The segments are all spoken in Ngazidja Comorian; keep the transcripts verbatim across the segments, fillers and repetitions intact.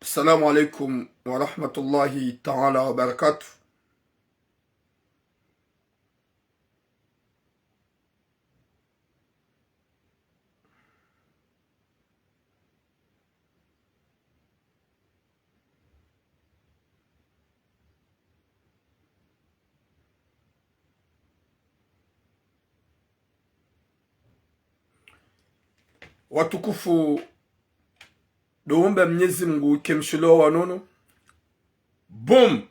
السلام عليكم ورحمة الله تعالى وبركاته. Watukufu, ndo womba Mnyezi Mungu ike mshilio wa wanono. Boom!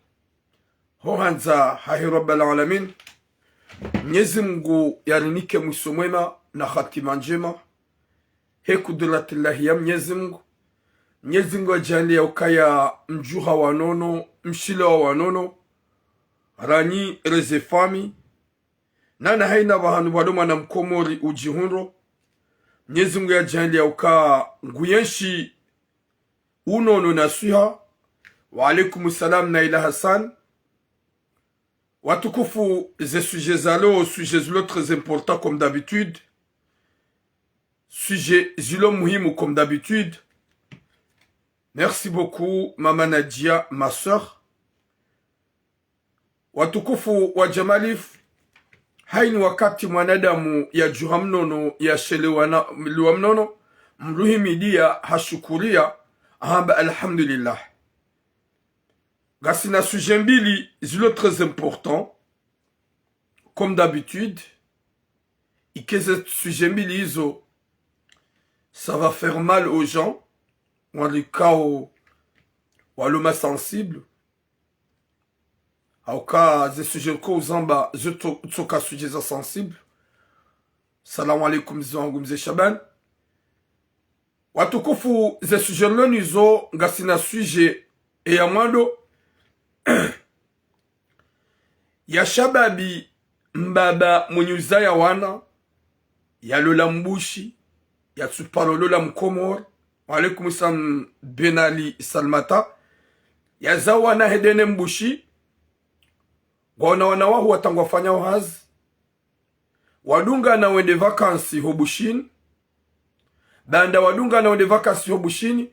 Ho handza hahe Rabbal Alamin. Mnyezi Mungu yarinike mwiso mwema na hatima ndjema. He kudratillahi ya Mnyezi Mungu. Mnyezi Mungu yadjaanlie ukaya mdjuha wa wanono, mshilio wa wanono. Ranyi reze fami. Nana haina pvahanu pvwalo mwana mkomori udjihundro. Mnyezi Mungu yadjaanlie uka nguyenshi unono na swiha. Wa alaikum salam Naila Hassan. Watukufu, ze sujet za leo, sujet zilo très important comme d'habitude. Sujet zilo muhimu comme d'habitude. Merci beaucoup, Mama Nadia, ma sœur. Watukufu wa Jamalif, haini wakati mwanadamu yadjuha mnono, yashelewa na, liwa mnono, mruhimidia, hashukuria, ahamba alhamdulillah. Ngasina sujet mbili zilo très important, comme d'habitude, ike ze sujet mbili izo, ça va faire mal aux gens, walikao walo ma sensible. Hauka ze sujet ko uzamba zo tso-, tsoka sujet za sensible. Salamu alaikum, mze wangu, mze Shaban. Watukufu, ze sujet leo nizo, ngasina sujet eya mwando. Ya shababi mbaba mwenye uzaya wana, yalola mbushi, yatsuparo lola mkomori. Wa alaikum salam Ben Ali Salmata. Yazaa wana hahe ndeni mbushi. Ngwaona wana wahu watangwa fanya hazi. Wadungana wende vacances ho Bushini. Baanda wadungana wende vacances ho Bushini,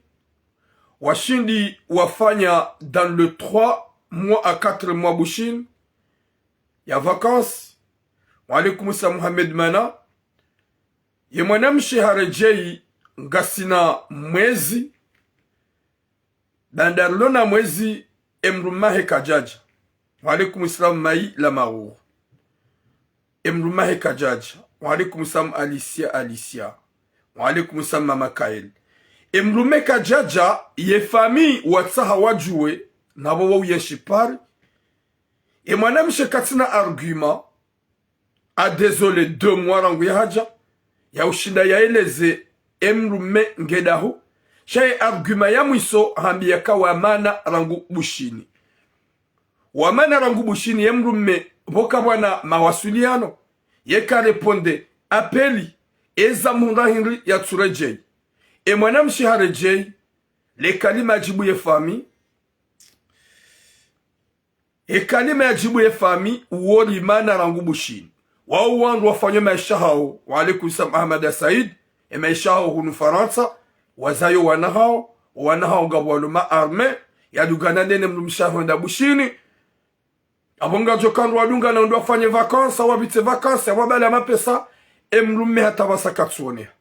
washindi wafanya dans les trois mois à quatre mois Bushini ya vacances. Wa alaikum salam Mohamed Mana. Ye mwanamshe haredjei ngasina mwezi. Baanda rilo na mwezi, emdrume hahe kadjadja. Wa alaikum salam Maï Lamarour. Emdrume hahe kadjadja. Wa alaikum salam Alicia, Alicia. Wa alaikum salam Mama Kael. Emdrume kadjadja, ye famille watsaha wadjuwe, na pvo wauyenshi Paris. Emwanamshe katsina argument. A désolé, deux mois rangu yahadja, yaushinda yaeleze emdrume nge daho. Sha ye argument ya mwiso hambiya ka wamana rangu Bushini. Wamana rangu Bushini, ye mdrume pvo kapvwana mawasiliano, ye ka répondre appel, eza mhundra hindri yatsuredjei. Emwanamshe haredjei, le kalima yadjibu ye famille, Ekalima yadjibu ye famille, uwo limana rangu Bushini. Wao wandru wafanya maesha hawo, wa alaikum salam Ahmada Said, emaesha hawo hunu Farantsa, wazayo wana hawo, wana hawo ngapvo walo ma armée, yadungana nene mdrumshe hwenda Bushini. Apvo ngadjo ka ndro wadungana ndo wafanye vacances, wapvitse vacances, wabala mapesa, emdrume hata pvasa katsuoneha.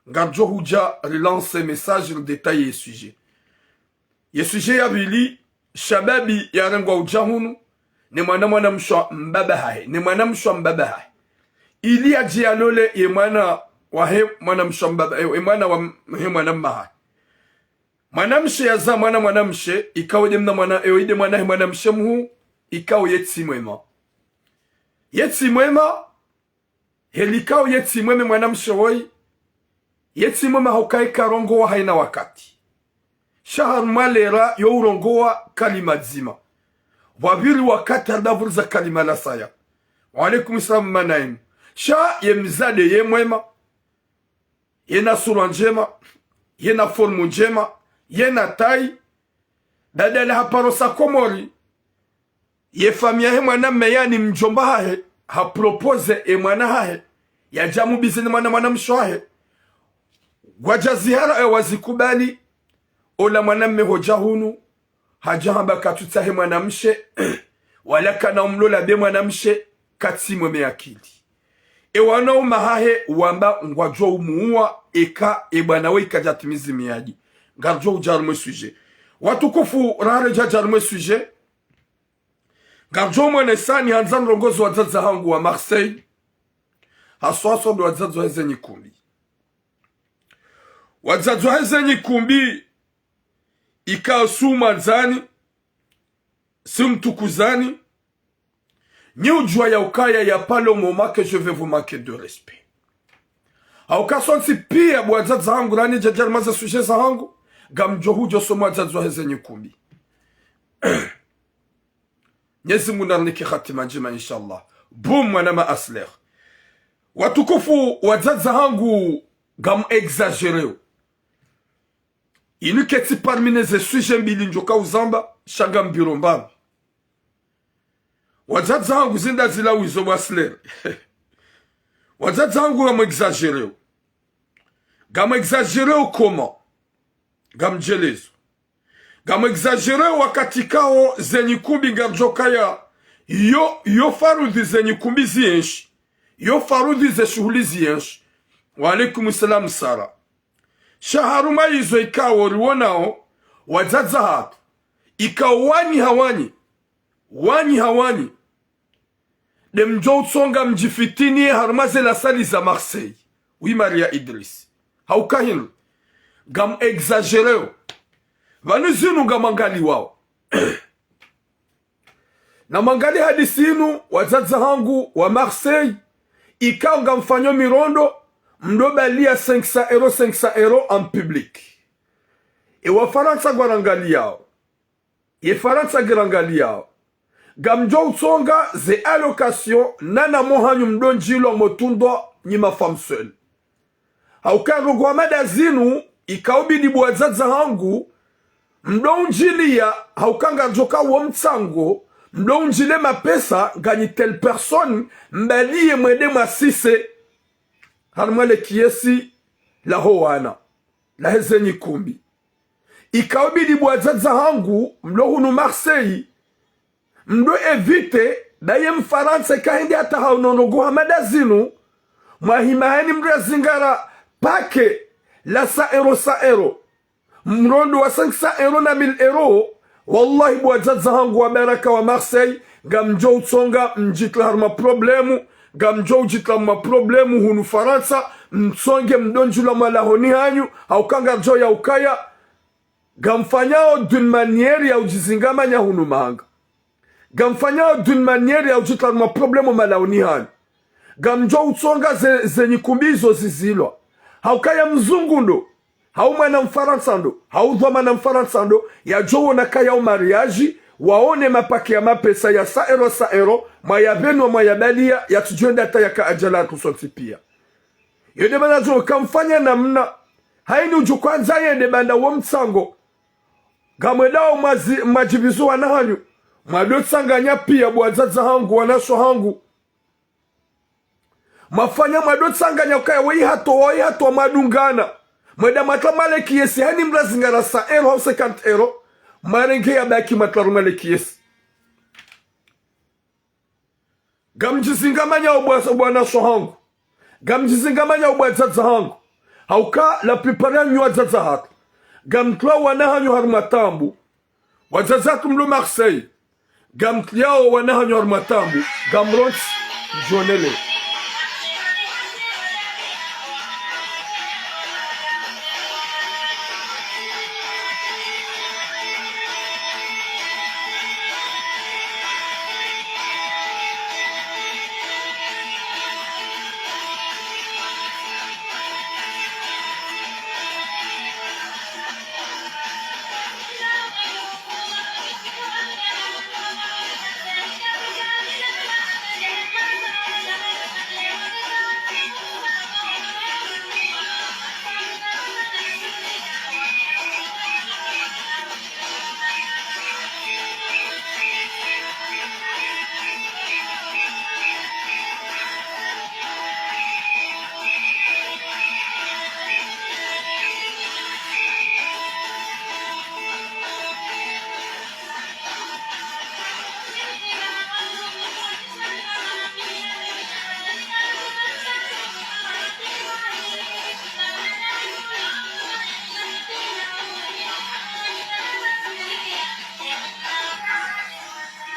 Ngadjo hudja relance message, redétailler sujet. Ye sujet ya pvili, shababi yarengwa udja hunu, ne mwana mwanamshe wa mbaba hahe, ne mwanamshe wa mbaba hahe. Ili yadje yalole ye mwana wahe mwanamshe wa mbaba, e, e mwana wahe mwananya hahe. Mwanamshe yazaa mwana mwanamshe, ikao nde mna mwana, e, nde mwana he mwanamshe mhuu, ikao ye tsi mwema. Ye tsi mwema, helikao ye tsi mwema mwanamshe woyi, ye tsi mwema hauka eka rongowa haina wakati. Sha harumwa lera yo urongowa kalima dzima. Pvwapviri wakati harudavuriza kalima la saya. Wa alaikum salam Manaim. Sha ye mdzadze ye mwema, yena sura ndjema, yena forme ndjema, yena taille. Badala haparo sa Komori, ye famille yahe mwanamme, yaani mdjomba hahe, ha proposer e mwana hahe, yadje yamubize ne mwana mwanamshe wahe. Ngwadja zihara e wazikubali, ola mwanamme hodja hunu, hadja hamba katsutsahe mwanamshe, wala kana umlola be mwanamshe, katsi mweme akili. E wana umahahe wamba ngwadjo umuwa, eka e bwana we kadjatimizi miadi. Ngardjo udja harumwa e sujet. Watukufu, raha redja dja harumwa e sujet, ngardjo mwenesani handza ndrongozi wadzadze hangu wa Marseille, haswa haswa ndo wadzadze wahe ze nyikumbi. Wadzadze wahe ze nyikumbi, ikao si umwandzani, si umtukuzani, nyi udjua ya ukaya ya pas le moment que je vais vous manquer de respect. Hauka sontsi pia bo wadzadze hangu, raha nidja dja harumwa ze sujet zahangu, ngamdjo hudjo somo wadzadze wahe ze nyikumbi. Mnyezi Mungu narinike hatima ndjema, inshallah. Boum, mwana ma Asler. Watukufu, wadzadze hangu, ngamu exagéreo. Inu ketsi parmi ne ze sujet mbili ndjoka uzamba, sha ngambiro mbapvi. Wadzadze hangu, zinda zila wizo bo Asler. Wadzadze hangu ngamu exagéreo. Ngamu exagéreo comment? Ngamdjelezo. Ngamu exagéreo wakati kao ze nyikumbi ngardjo kaya, yo, yo faradhwi ze nyikumbi zienshi. Yo faradhwi ze shuhuli zienshi. Wa alaikum salam Sara. Sha harumwa izo ikao riwonao, wadzadze hatru, ikao wanyi ha wanyi, wanyi ha wanyi, nde mdjo utsonga mdjifitini harumwa ze lasali za Marseille. Oui, Maria Idriss. Hauka hindri? Ngamu exagéreo. Pvanu zinu ngamwangaliwao. Namwangalie hadisi inu, wadzadze hangu wa Marseille, ikao ngamfanyo mirondo, mdo balia cinq cents euros, cinq cents euros en public. E Wafarantsa ngwarangaliao. Ye Farantsa ngirangaliyao. Ngamdjo utsonga ze allocation, nana mwahanyu mdondjilwa motundwa nyi ma femmes seules. Hauka ndrongoo hama nda zinu, ikaubidi bo wadzadze hangu, mdo undjiliya, hauka ngardjoka wo mtsango, mdo undjile mapesa, nganyi telle personne, mbaliye mwende mwasise, harumwa le kiyesi laho wana, lahe ze nyikumbi. Ikaubidi bo wadzadze hangu, mlo hunu Marseille, mdo éviter, baye Mfarantsa kahende hata hau ndrongoo hama nda zinu, mwahima heni mdo yazingara paquet la cent euros, cent euros. Mrondo wa cinq cents euros na mille euros, wallahi bo wadzadze hangu wa baraka wa Marseille, ngamdjo utsonga mdjitre harumwa problème, ngamdjo udjitre harumwa problème hunu Farantsa, mtsonge mdondjilwa mwalahoni hanyu, hauka ngardjo ya ukaya, ngamfanyao d'une manière ya udjizingamanya hunu mahanga. Ngamfanyao d'une manière ya udjitre harumwa problème malahoni hanyu. Ngamdjo utsonga ze, ze nyikumbi izo zizilwa. Hauka ya mzungu ndo, hau mwana Mfarantsa ndo, hau dhwamana Mfarantsa ndo, yadjo wona kaya o mariage, waone mapaquet ya mapesa ya cent euros, cent euros, mwayabenwa, mwayabaliya, yatsudjo enda hata yaka adjali hatru sontsi piya. Yo nde mana djo kamfanya namna, hayini udjo kwandza yende banda wo mtsango. Ngamwendao mwazi, mwadjibizo wana hanyu, mwado tsanganya piya bo wadzadze hangu, wanashe hangu. Mwafanya mwado tsanganya ukaya weyi hatru, weyi hatru mwadungana. Mwenda mwatra mwa le kiyesi, heni mdo yazingara cent euros hau cinquante euros, mwarenge ya baki mwatra harumwa le kiyesi. Ngamdjizingamanyao bo wa, bo wanashe hangu. Ngamdjizingamanyao bo wadzadze hangu. Hauka la plupart yanyu wadzadze hatru, ngamtrao wana hanyu harumwa taabu. Wadzadze hatru mlo Marseille, ngamtriao wana hanyu harumwa taabu, ngamrontsi mdjonele.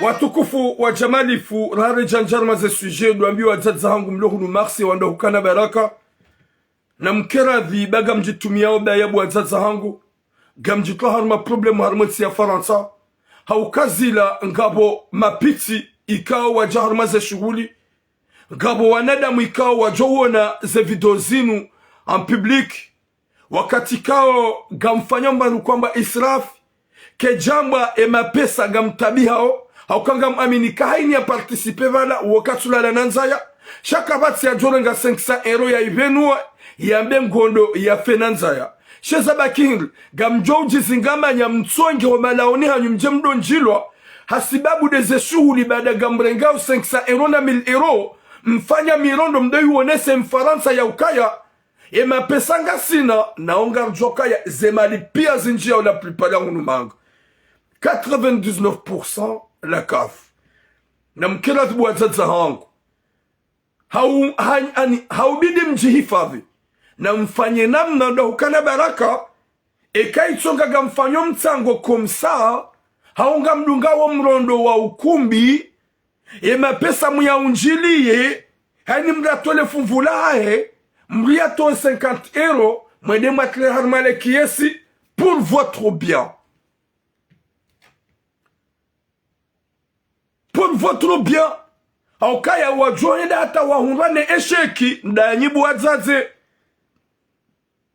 Watukufu wa djamalifu, raha redja ndjaruma ze sujet, ndo wambiwa wadzadze hangu mlo hunu Marseille, wandru hukana baraka. Na mkeradhi ba ngamdjitumiyao baya bo wadzadze hangu, ngamdjitwa haruma problème harumwa entsi ya Farantsa. Hauka zila ngapvo mapitsi ikao wadja harumwa ze shuhuli, ngapvo wanadamu ikao wadjo wona ze video zinu en public, wakati kao ngamfanyao mbapvi kwamba israf, kedjamba e mapesa ngamtabihao, hauka ngamamini ka haini ya participer pvala, uwo katsulala na ndzaya, sha kapvatsi yadjorenga cinq cents euros ya ipvenua, yambe ngondo yafe na ndzaya. Sheza bakiri, ngamdjo udjizi ngamanya mtsonge ho malaoni hanyu mdje mdo ndjilwa, hasibabu de ze shuhuli baada ngamrengao cinq cents euros na mille euros, mfanya mirondo mdo iwonese Mfarantsa ya ukaya, e mapesa ngasina, na onga rdjo kaya ze mali pia zindjia la plupart ya hunu manga. Quatre-vingt-dix-neuf pour cent la CAF. Na mkeradhi bo wadzadze hangu. Hau, han-, ani, haubidi mdjihifadhi. Na mfanye namna ndo hukana baraka. Eka itsonga ngamfanyao mtsango comme ça, hau ngamdungao mrondo wa ukumbi, e mapesa muyaundjiliye, haini mdru yatole funvu lahahe, mdru yatowe cinquante euros, mwende mwatriye harumwa le kiesi, pour votre bien. Pour votre bien. Hauka ya wadjo henda hata wahundra ne échec, ndanyi bo wadzadze.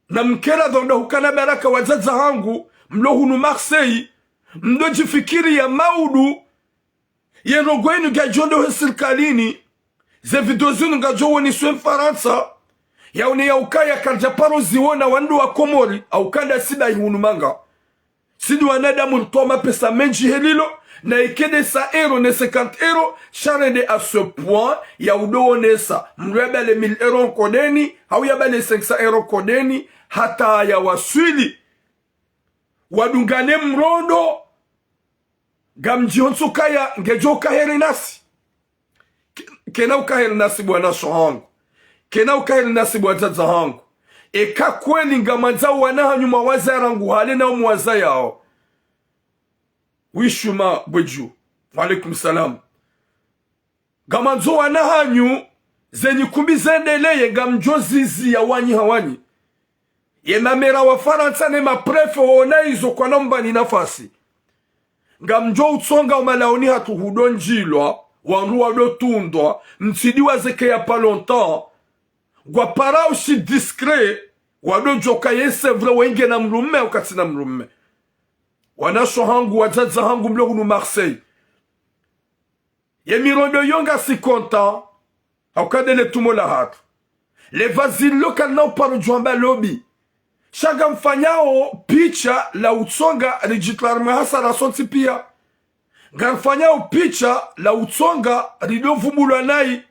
Na mkeradhi ndo hukana baraka wadzadze hangu, mlo hunu Marseille, mdo djifikiri ya maudu, ye ndrongoo inu ngadjo ndo he sirikalini, ze video zinu ngadjo woniswe Mfarantsa, yaone ya ukaya kardja paro ziwona wandru wa Komori, hauka nda si nda ihunu manga. Si nde wanadamu ritowa mapesa mendji helilo, na ike nde cent euros ne cinquante euros, sha rende à ce point ya udo wonesa, mdru yabale mille euros nkodeni, hau yabale cinq cents euros nkodeni, hata ya waswili. Wadungane mrondo, ngamdjihonso kaya, ngedjo uka heri nasi. Ke-, kena uka heri nasi bo wanashe hangu. Kena uka heri nasi bo wadzadze hangu. Eka kweli ngamwandzao wana hanyu mwawazaye rangu hale nao mwazayao. Wishuma bwedju. Wa alaikum salam. Ngamwandzo wana hanyu, ze nyikumbi zendeleye ngamdjo ziziya wanyi ha wanyi. Ye mamera wa Farantsa ne maprefe wona izo kwana mbani nafasi. Ngamdjo utsonga o malaoni hatru hudo ndjilwa, wandru wado tundwa, mtsidi wazeke ya pas longtemps, ngwaparao shi discret, wado djoka ye c'est vrai wenge na mdrume au katsina mdrume. Wanashe hangu, wadzadze hangu mlo hunu Marseille. Ye mirondo yo ngasi content, hauka nde le tumo lahatru. Le vazi lo kalina uparo djwamba lobby. Sha ngamfanyao picha la utsonga ridjitware mwa hasara sontsi pia. Ngamfanyao picha la utsonga rido vumbulwa nayi.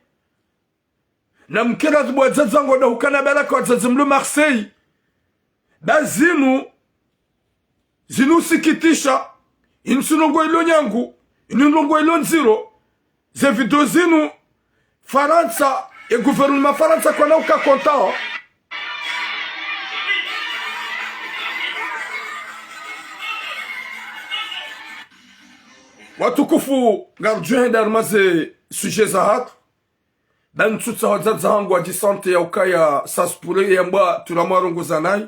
Na mkeradhi bo wadzadze hangu ndo hukana baraka wadzadze mlo Marseille. Ba zinu, zinu usikitisha, inu si ndrongoo ilo nyangu, inu ndrongoo ilo ndziro, ze video zinu, Farantsa, e gouvernement Farantsa kwana uka content. Watukufu, ngarudjo henda harumwa ze sujet zahatru. Ba ntsutsaha wadzadze hangu wadjisente ya ukaya ça se pourrait yamba tula mwarongoza nayi,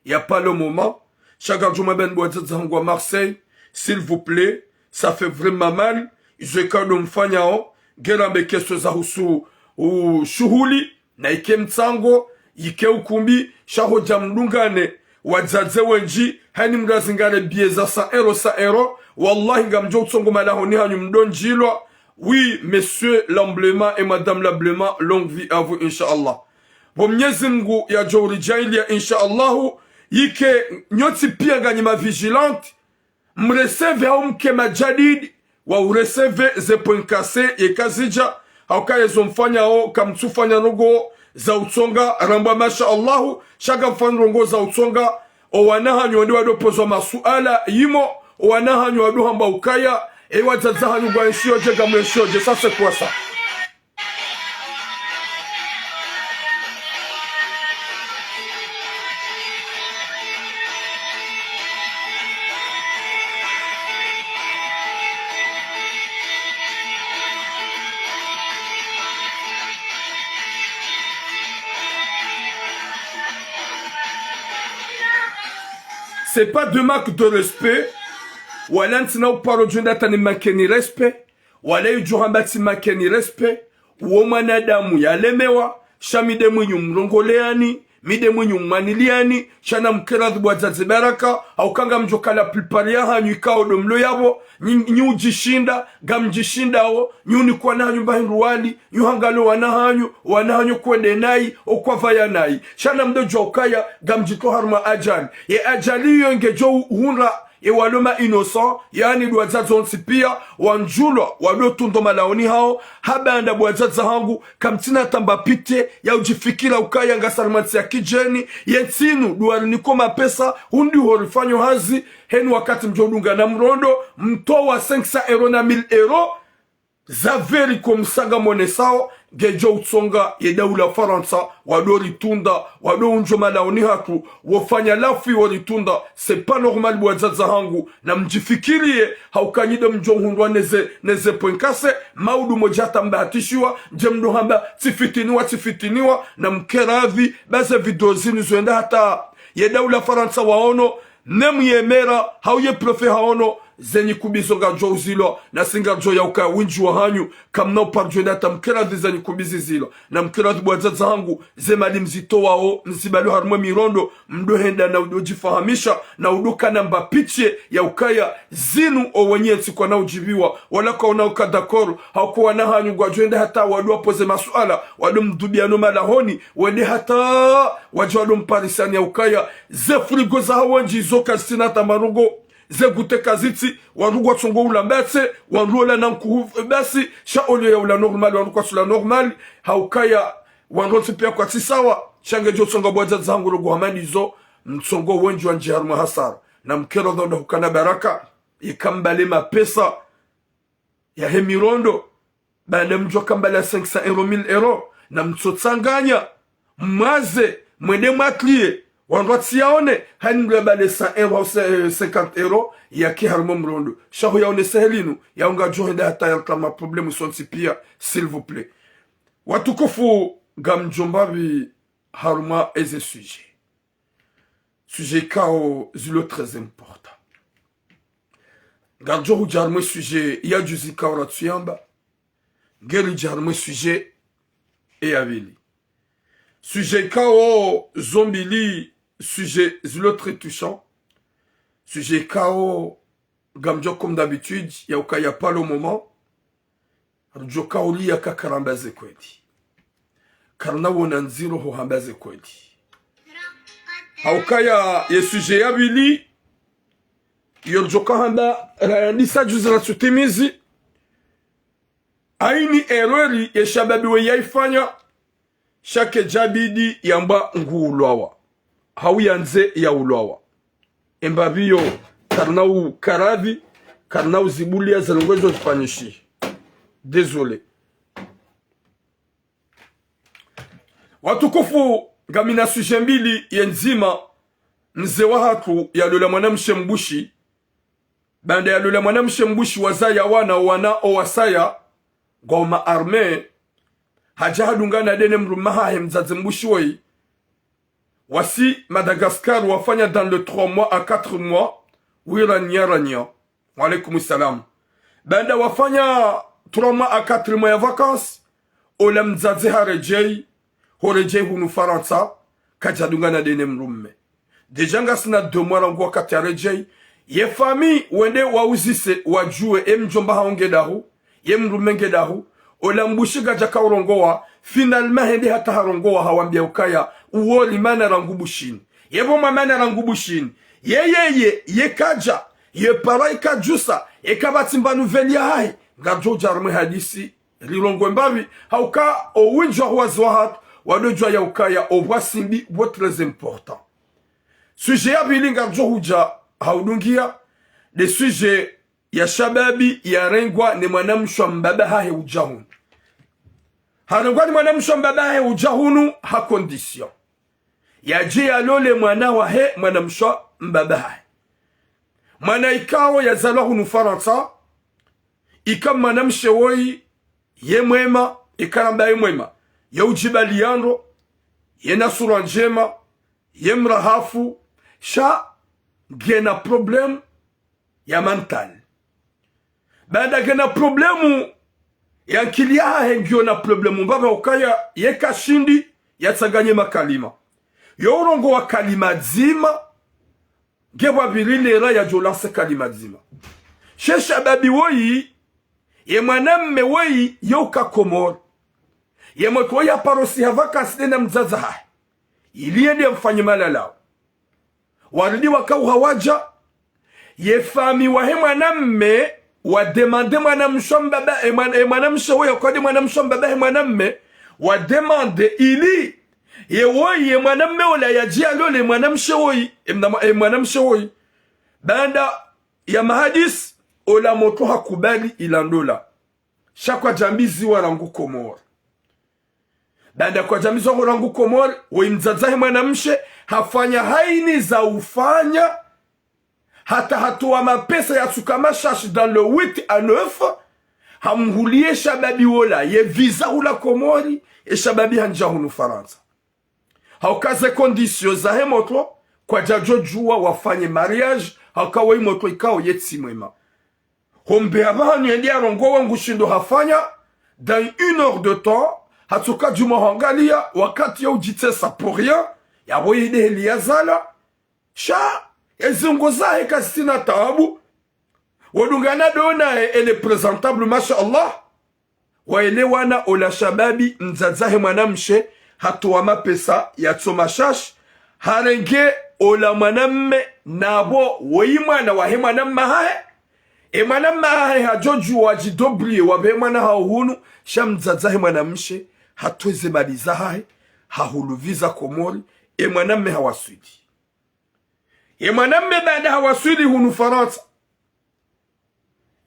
y a pas le moment. Sha ngamdjo mwambeni bo wadzadze hangu wa Marseille, s'il vous plaît, ça fait vraiment mal. Izo ikao ndo mfanyao, ngera mbe question za husu, u, shuhuli, na ike mtsango, ike ukumbi, sha hodja mdungane, wadzadze wendji, haini mdru yazingare billet za cent euros, cent euros. Wallahi, ngamdjo utsongo malahoni hanyu mdo ndjilwa. Oui, monsieur Lamblema et madame Lamblema, longue vie à vous, Inch'Allah. Bo Mnyezi Mngu yadjo uridjaaliya, Inch'Allahu, yike nyontsi pia nganyi ma vigilante, mreseve hau mke majadidi, wa ureseve ze points cassés ye kazidja, hauka yezo mfanyao, kamtsufanya ndrongoo za utsonga, ramba masha Allahu, sha ngamfanya ndrongoo za utsonga, o wana hanyu wende wado pozwa masuala, yimo, o wana hanyu wado hamba ukaya, e wadzadze hanyu ngwa enshio dje, ngamwe enshio dje, ça c'est quoi ça ? C'est pas de manque de respect. Wala ntsina uparo djo enda hata ni manqueni respect. Wala idjo hamba tsi manqueni respect. Uwo mwanadamu yalemewa. Sha mi nde mwinyi mrongoleani. Mi nde mwinyi mwaniliani. Sha namkeradhi bo wadzadze Baraka. Hauka ngamdjo ka la plupart yahanyu ikao ndo mlo yapvo. Nyi, nyi udjishinda. Ngamdjishindao. Nyi unikwa na hanyu mba hindru wali. Nyi uhangalo wana hanyu. Wana hanyu kwende nayi. Okwapvaya nayi. Sha namdodjuwa ukaya. Ngamdjitro harumwa ajali. Ye ajali iyo ngedjo uhundra. Ye walo ma innocent, yaani ndo wadzadze wontsi pia, wandjulwa, wado tundwa malaoni hawo, ha baanda bo wadzadze hangu, kamtsina hata mba pitié, ya udjifikira ukaya ngasi harumwa ntsi ya kidjeni, ye ntsi inu, ndo wariniko mapesa, hundri horifanyo hazi, heni wakati mdjo udunga na mrondo, mtowa cinq cents euros na mille euros, za vérité comme ça ngamonesao, ngedjo utsonga ye daula Farantsa, wado ritunda, wado undjo malaoni hatru, wofanya lafi woritunda, c'est pas normal bo wadzadze hangu, namdjifikiriye, hauka nyi nde mdjo hundrwa neze, neze points cassés, maudu modja hata mbahatishiwa, ndje mdo hamba, tsifitiniwa, tsifitiniwa, namkeradhi, ba ze vidéo zinu zoenda hata, ye daula Farantsa waono, ne muyemera, hau ye préfet haono, zenyi kubizo ngardjo uzilwa, nasi ngardjo ya ukaya windji wahanyu, kamna uparo djo enda hata mkeradhi zenyi kubizi zilwa, namkeradhi bo wadzadze hangu, ze mali mzitowao, mzibalo harumwa mirondo, mdo henda na udo djifahamisha, na udo kana mba pitié, ya ukaya, zinu owenyi entsi kwana udjibiwa, wala kwaona uka d'accord, hauka wana hanyu ngwadjo enda hata wado wapoze masuala, wado mdhubiano malahoni, wende hata, wadje wado mparisani ya ukaya, ze frigo zahawo ndji zo kazitsina hata marongo, ze gute kazitsi, wandru ngwatsongo ula mbatse, wandru ola na nkuhu, basi, sha olio ya ula normal, wandru kwatsu ula normal, haukaya, wandru wontsi pia kwatsi sawa, sha ngedjo tsonga bo wadzadze hangu rogo hamani zo, mtsongo wendji wandji harumwa hasara, namkeradhi ndo hukana Baraka, ikambale mapesa, yahe mirondo, baanda mdjo kambala cinq cents euros, mille euros, namtsotsanganya, mwaze, mwende mwatliye, wandru watsiyaone, hani mlo yabale cent euros, eh, cinquante euros, yake harumwa mrondo. Sha ho yaone seheli nu, ya ungadjo henda hata ya rutama problème sontsi pia, s'il vous plaît. Watukufu, ngamdjo mbapvi harumwa eze sujet. Sujet ikao zilo très important. Ngardjo hudja harumwa e sujet ya juzi ikao ratsuyamba. Ngeridja harumwa e sujet eya pvili. Sujet ikao zo mbili, sujet zilo très touchant. Sujet ikao ngamdjo comme d'habitude, ya ukaya pas le moment. Ridjo kauliya ka karamba ze kweli. Karina wona ndziro ho hamba ze kweli. Haukaya ye sujet ya pvili, yo ridjo ka hamba rayandisa juzi ratsutimizi. Haini erreur ye shababi we yaifanya, sha kedjabidi yamba nguulwawa. Hau yandze yaulwawa. Embapvi yo, karina ukaradhi, karina uzibuliya ze ndrongoo zo zifanyishi. Désolé. Watukufu, ngamina sujet mbili ye ndzima, mze wahatru yalola mwanamshe mbushi, baanda yalola mwanamshe mbushi wazaya wana, owana owasaya, ngwao ma armée, hadja hadungana ndene mdrume hahe mdzadze mbushi woyi. Wasi Madagascar wafanya dans le trois mois à quatre mois, wiranya ranya. Wa alaykum salam. Baanda wafanya trois mois à quatre mois ya vacances, ola mdzadze haredjei, horedjei hunu Farantsa, kadjadungana ndene mdrume. Déjà ngasina deux mois rangu wakati haredjei. Ye famille wende wauzise wadjuwe ye mdjomba hawo nge dahu, ye mdrume nge dahu, ola mbushi kadjaka urongowa, finalement hende hata harongowa hawambiya ukaya, uwo ri mwana rangu bushini. Ye pvo mwa mwana rangu bushini. Ye, ye, ye, ye kadja, ye para ikadjusa, ye kapvatsi mba nouvelle yahahe. Ngardjo udja harumwa e hadisi, rirongowe mbapvi, hauka owindji waho wazee wahatru, wadodjuwa ya ukaya, opvwa simbi, pvo très important. Sujet ya pvili ngardjo hudja haudungiya, nde sujet ya shababi yarengwa ne mwanamshe wa mbaba hahe udja hunu. Harengwa ne mwanamshe wa mbaba hahe udja hunu ha condition. Yadje yalole mwana wahe mwanamshe wa mbaba hahe. Mwana ikao yazalwa hunu Farantsa, ika mwanamshe woyi, ye mwema, ikaramba ye mwema, ye udjibaliya ndro, yena sura ndjema, ye mrahafu, sha ngena problème ya mental. Baanda ngena problème ya nkili yahahe, ngiyo na problème mbapvi ukaya ye kashindi yatsanganye makalima. Yo urongowa kalima dzima, nge pvwapvili lera yadjo lancer kalima dzima. She shababi woyi, ye mwanamme woyi, yo uka Komori. Ye motro woyi haparo siha vacances nde na mdzadze hahe, ili yende yamfanye malalao. Waridi wakauha wadja, ye famille wahe mwanamme wa demander mwanamshe wa mbaba, e mwana, e mwanamshe woyi, kwa nde mwanamshe wa mbaba he mwanamme, wa demander ili ye woyi, ye mwanamme ola yadje yalole mwanamshe woyi, e mna-, e mwanamshe woyi. Baanda ya mahadisi, ola motro hakubali ila ndola. Sha kwadjambiziwa rangu Komori. Baanda kwadjambiziwa rangu Komori, woyi mdzadze he mwanamshe hafanya hayina za ufanya, hata hatowa mapesa yatsuka mashashi dans le huit à neuf, hamhuliye shababi wola ye visa hula Komori, ye shababi handjia hunu Farantsa. Hauka ze conditions zahe motro, kwadjadjo djuwa wafanye mariage, hauka woyi motro ikao ye tsi mwema. Hombe hapvaha hanyu yende yarongowa ngushindo hafanya, dans une heure de temps, hatsuka djuma hwangaliya, wakati ya udjitsesa pour rien, yapvo yi nde heli yazala, sha, ye ziungo zahe kazitsina taabu, wodungana ndo naye, elle est présentable, masha Allah. Waelewana, ola shababi, mdzadze he mwanamshe, hatowa mapesa yatso mashashi, harenge ola mwanamme, napvo woyi mwana wahe mwanamme hahe. E mwanamme hahe hadjo djuwa wadjidébrouiller wapve mwana hawo hunu, sha mdzadze he mwanamshe, hatowa ze mali zahahe, hahulu visa Komori, e mwanamme hawaswili. Ye mwanamme baanda hawaswili hunu Farantsa,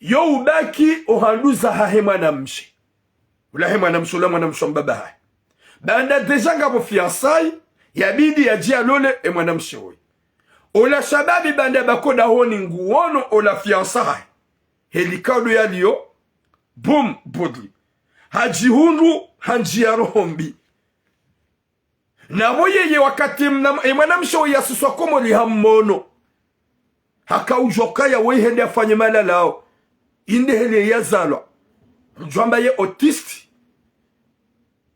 yo ubaki ohandru zahahe mwanamshe. Ula he mwanamshe, ula mwanamshe wa mbaba hahe. Baanda déjà ngapvo fiançailles, yabidi yadje yalole e mwanamshe woyi. Ola shababi baanda bako dahoni nguwono ola fiancé hahe, heli kado yaliyo, boum, bodri. Hadjihundru, handjiya roho mbi. Napvo yeye wakati mna-, e mwanamshe woyi yasiswa Komori hamwono, hakaudjuwa ukaya woyi hende yafanye malalao, yi nde heli yazalwa. Udjuwa amba ye autiste.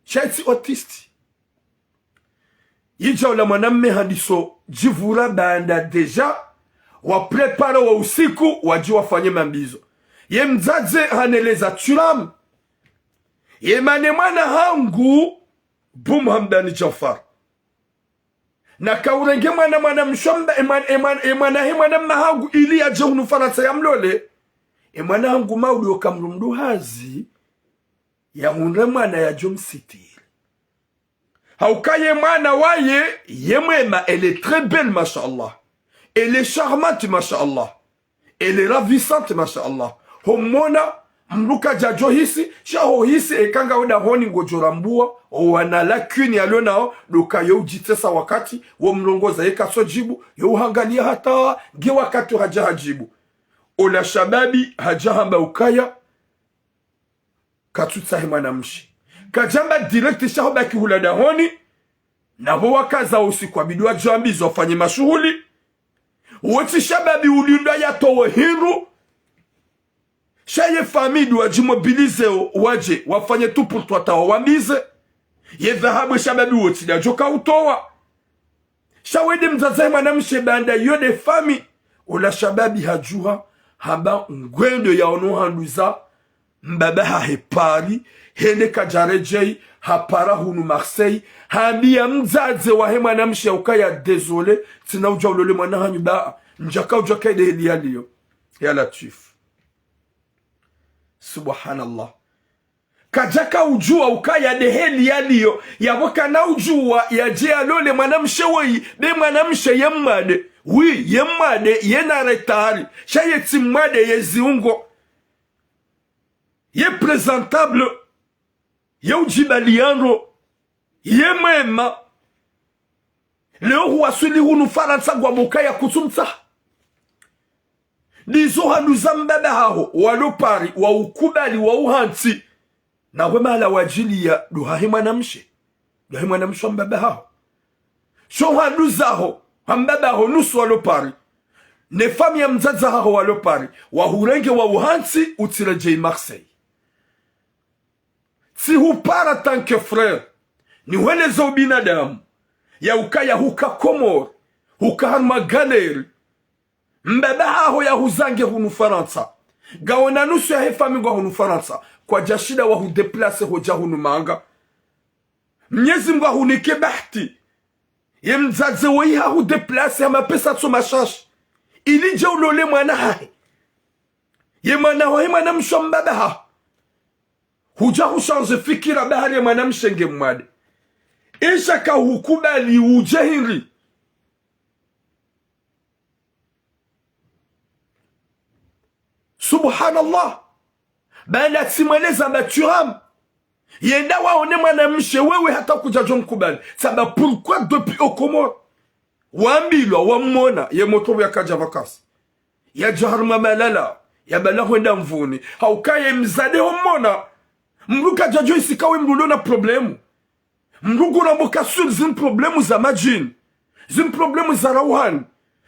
Sha tsi autiste. Yidja ula mwanamme handiso djivura baanda déjà wa préparer wa usiku wadje wafanye mambizo. Ye mdzadze haneleza turam. Ye mana mwana hangu, boum, Hamdani Djanfar, nakaurenge mwana, mwanamshe wa mba-, e mwana, e mwana, e mwana he mwanamme hangu ili yadje hunu Farantsa yamlole. E mwana hangu maudu yoka mdru mdru hazi, yahundre mwana yadjo msitiri. Hauka ye mwana waye, ye mwema, elle est très belle, masha Allah. Elle est charmante, masha Allah. Elle est ravissante, masha Allah. Homwona, mdru kadjadjo hisi, sha hohisi eka ngawe dahoni ngodjo rambua, owana lacune yalio nao, ndo uka yo udjitsesa wakati, wo mlongoza ye katsodjibu, yo uhangaliya hata, nge wakati hadja hadjibu. Ola shababi, hadja hamba ukaya, katsutsaha mwanamshe. Kadjamba direct sha hubaki hula dahoni, napvo wakaza usiku wabidi wadjambizo wafanye mashuhuli. Wotsi shababi ulindwa yatowe hindru. Sha ye famille ndo wadjimobiliseo wadje, wafanye tout pour toi hata wawambize. Ye dhahabu shababi wotsi ndadjo kautowa. Sha wende mdzadze he mwanamshe baanda yo nde famille. Ola shababi hadjuha, hamba ngwendo yaono handru za mbaba hahe Paris, hende kadjaredjei, hapara hunu Marseille, hambiya mdzadze wahe mwanamshe ya ukaya désolé, tsina udja ulole mwana hanyu ba, ndjaka udja kayi nde heli yaliyo. Ya Latwif. Subhanallah. Kadjaka udjuwa ukaya nde heli yaliyo, yapvo kana udjuwa yadje yalole mwanamshe woyi, be mwanamshe ye mwade. Oui, ye mwade, yena retard. Sha ye tsi mwade ye ziungo. Ye présentable. Ye udjibaliya ndro. Ye mwema. Leo huwaswili hunu Farantsa ngwambo ukaya kutsumtsaha. Ndizo handru za mbaba haho, walo Paris, wa ukubali, wa uhantsi. Nawe mahala wadjiliya, ndo hahe mwanamshe. Ndo hahe mwanamshe wa mbaba haho. Sho handru zaho, ha mbaba haho nusu walo Paris. ne famiyi ya mdzadze haho walo Paris, wahurenge wauhantsi utsiredjei Marseille. Tsihupara tant que frère, nihweleze ubinadamu, ya ukaya huka Komori, huka harumwa galère, mbaba haho yahuzaa nge hunu Farantsa, ngawe na nusu yahe famiyi ngwa hunu Farantsa, kwadjashinda wahu déplacer hodja hunu manga. Mnyezi Mngu ahunike bahati, ye mdzadze woyi hahu déplacer ha mapesa tso mashashi, ili udje ulole mwana hahe. Ye mwana wahe mwanamshe wa mbaba haho. Hudja hu changer fikira bahari ye mwanamshe nge mwade. Esha kahukubali udje hindri. Subhanallah. Baanda tsimweleza mba Thuram, yenda waone mwanamshe wewe hata kudjadjo mkubali. Tsamba pourquoi depuis aux Comores? Wambilwa, wamwona, ye motro yakadja vacances. Yadja harumwa malala, yabala hwenda mvuni. Hauka ye mdzadze homwona, mdru kadjadjo hisi ka we mdru ulo na problème. Mdru ngurambo ka sûr zinu problème za madjini, zinu problème za rauhani.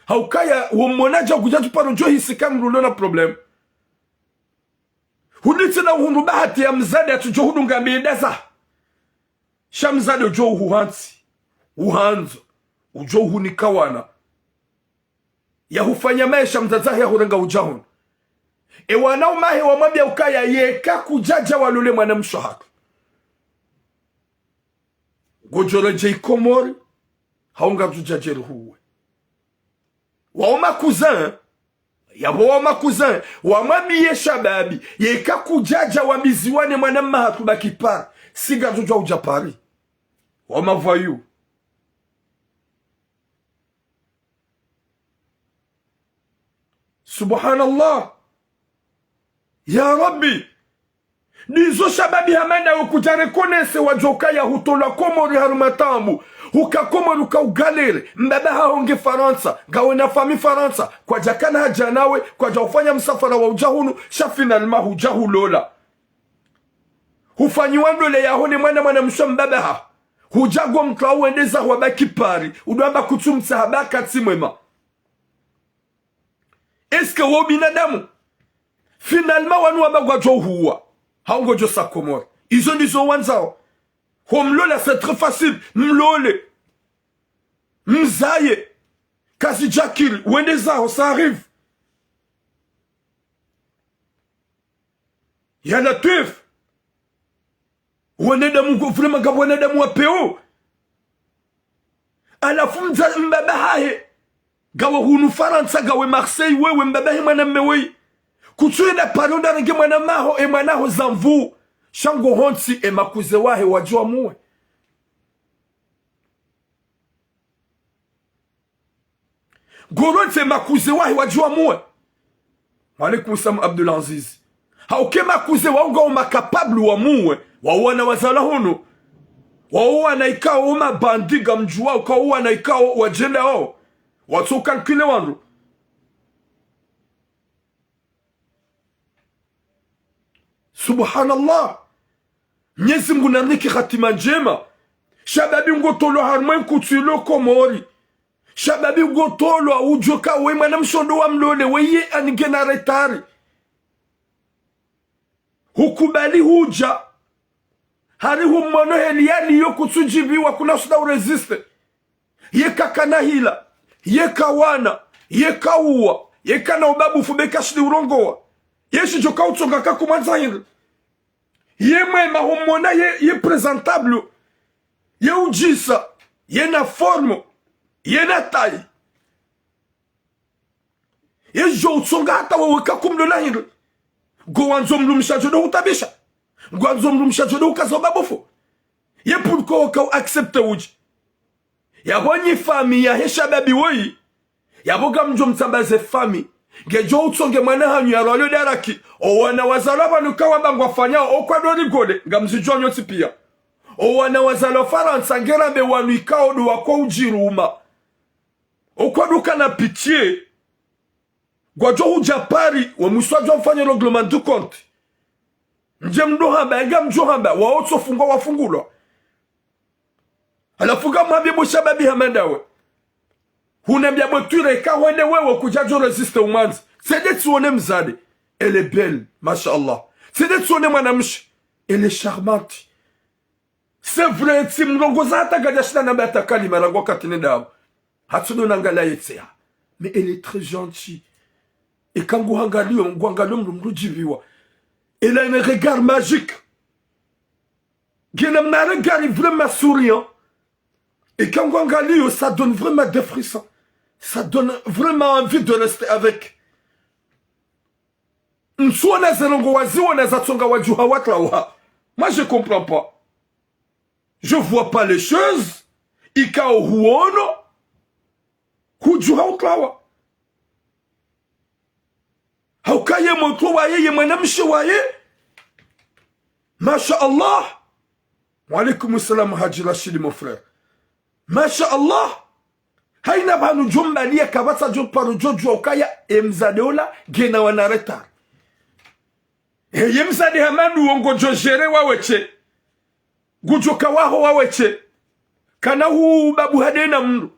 Hauka ye womwona dja kudjatsu paro djo hisi ka mdru ulo na problème. Hudji tsina uhundru bahati ya mdzadze atsudjo hudunga mbi enda zaho. Sha mdzadze udjo uhuhantsi, uhandzo, udjo uhunika wana. Yahufanya maesha mdzadze hahe yahurenga udja hunu. E wana umahe wamwambia ukaya yeka kudjadja walole mwanamshe hatru, ngodjo redjei Komori, hau ngaridjo djadjeri huwe. Wao ma cousin, yapvo wao ma cousin, wamwambie Shababi, yeka kudjadja wambiziwa ne mwana mma hatru baki Paris, si ngaridjo djuwa udja Paris. Wao ma voyous. Subhanallah. Ya Rabbi. Ndizo Shababi hama ndawe kudja reconnaître wadjo kaya hutolwa Komori harumwa taabu. Huka Komori uka ugalère. Mbaba haho nge Farantsa. Ngawe na famiyi Farantsa. Kwadjakana hadja nawe. Kwadja ufanya msafara wa udja hunu. Sha finalement hudja hulola. Hufanyiwa ndole yaho ne mwana mwanamshe wa mbaba haho. Hudja ngo mtru wende zaho wabaki Paris. Udo amba kutsu mtsaha ba katsi mwema. Est-ce que wo binadamu? Finalement wanu wamba ngwadjo huwa. Hau ngodjo sa Komori. Izo ndizo wandzao. Ho mlola, c'est très facile. Mlole. Mzaye. Kazidjakiri. Wende zaho, ça arrive. Ya Latwif. Wanadamu ngo, vraiment, ngapvo wanadamu wa pewu. Halafu mdza, mbaba hahe. Ngawe hunu Farantsa, ngawe Marseille, wewe mbaba he mwana mme weyi. Kutsu enda Paris unda renge mwana mma haho, e mwana haho zamvu. Sha ngo hontsi, e ma cousin wahe wadjo wamuwe. Ngo hontsi e ma cousin wahe wadjo wamuwe. Wa alaikum salam Abdul Aziz. Hauka e ma cousin wawo ngawo ma capable wamuwe. Wawo wana wazalwa hunu. Wawo wana ikao ma bandit ngamdjuwao, ikao wana ikao wadjenda wawo. Watso calculer wandru. Subhanallah. Mnyezi Mngu narinike hatima ndjema. Shababi ngotolwa harumwa e nkutsu ilo Komori. Shababi ngotolwa udjo ka we mwanamshe ndo wamlole, weye ani ngena retard. Hukubali hudja. Hari humwono heli yaliyo kutsu djiviwa kuna suda urésister. Yeka kana hila, yeka wana, yeka uwa, yeka na ubabufu be kashindi urongowa. Ye shidjo ka utsonga ka kumwandza hindri. Ye mwema humwona ye, ye présentable. Ye udjisa, ye na forme, ye na taille. Ye djo utsonga hata wewe ka kumlola hindri. Ngo wandzo mdrumshe adjo do hutabisha. Ngo wandzo mdrumshe adjo do hukaza ubabufu. Ye pourquoi uka u accepter udje. Yapvo nyi famiyi yahe Shababi woyi. Yapvo ngamdjo mtsambaze famiyi. Ngedjo utsonge mwana hanyu ya rwalio daraki. O wana wazalwa pvanu ka wamba ngwafanyao, o kwado rigole, ngamzidjuwa nyontsi piya. O wana wazalwa Farantsa ngerambe wanu ikao ndo wako udjiruma. O kwado kana pitié. Ngwadjo hudja Paris, we mwiso wadjo mfanye règlement de compte. Ndje mdo hamba, eka mdjo hamba, wawo tso fungwa wafungulwa. Halafu ngamwambie bo Shababi hama ndawe. Hunambia Botwira eka hwende wewe kudjadjo résister umwandza. Tsende tsione mdzadze. Elle est belle, masha Allah. Tsende tsione mwanamshe. Elle est charmante. C'est vrai, tsi mrongoza hata kadjashinda namba hata kalima rangu wakati nenda apvo. Hatsudo nangalia yetseha. Mais elle est très gentille. Eka nguhangaliyo, nguhangaliyo mdru mdru djiviwa. Elle a un regard magique. Ngena mna regard vraiment souriant. Eka nguhangaliyo, ça donne vraiment des frissons. Ça donne vraiment envie de rester avec. Ntsuona ze ndrongoo waziona zatsonga wadjuha watlawa. Moi, je comprends pas. Je vois pas les choses. Ikao huono, hudjuha utlawa. Hauka ye motro waye, ye mwanamshe waye. Masha Allah. Wa alaykum salam, Hadji Rachid, mon frère. Masha Allah. Haina pvanu djo mbaliya kapvatsa djo paro djo djuwa ukaya, e mdzadze ola, ngena wana retard. E, ye mdzadze hama ndo wo ngudjo gérer wawe she. Ngudjo kawaho wawe she. Kana hu babu hade na mdru.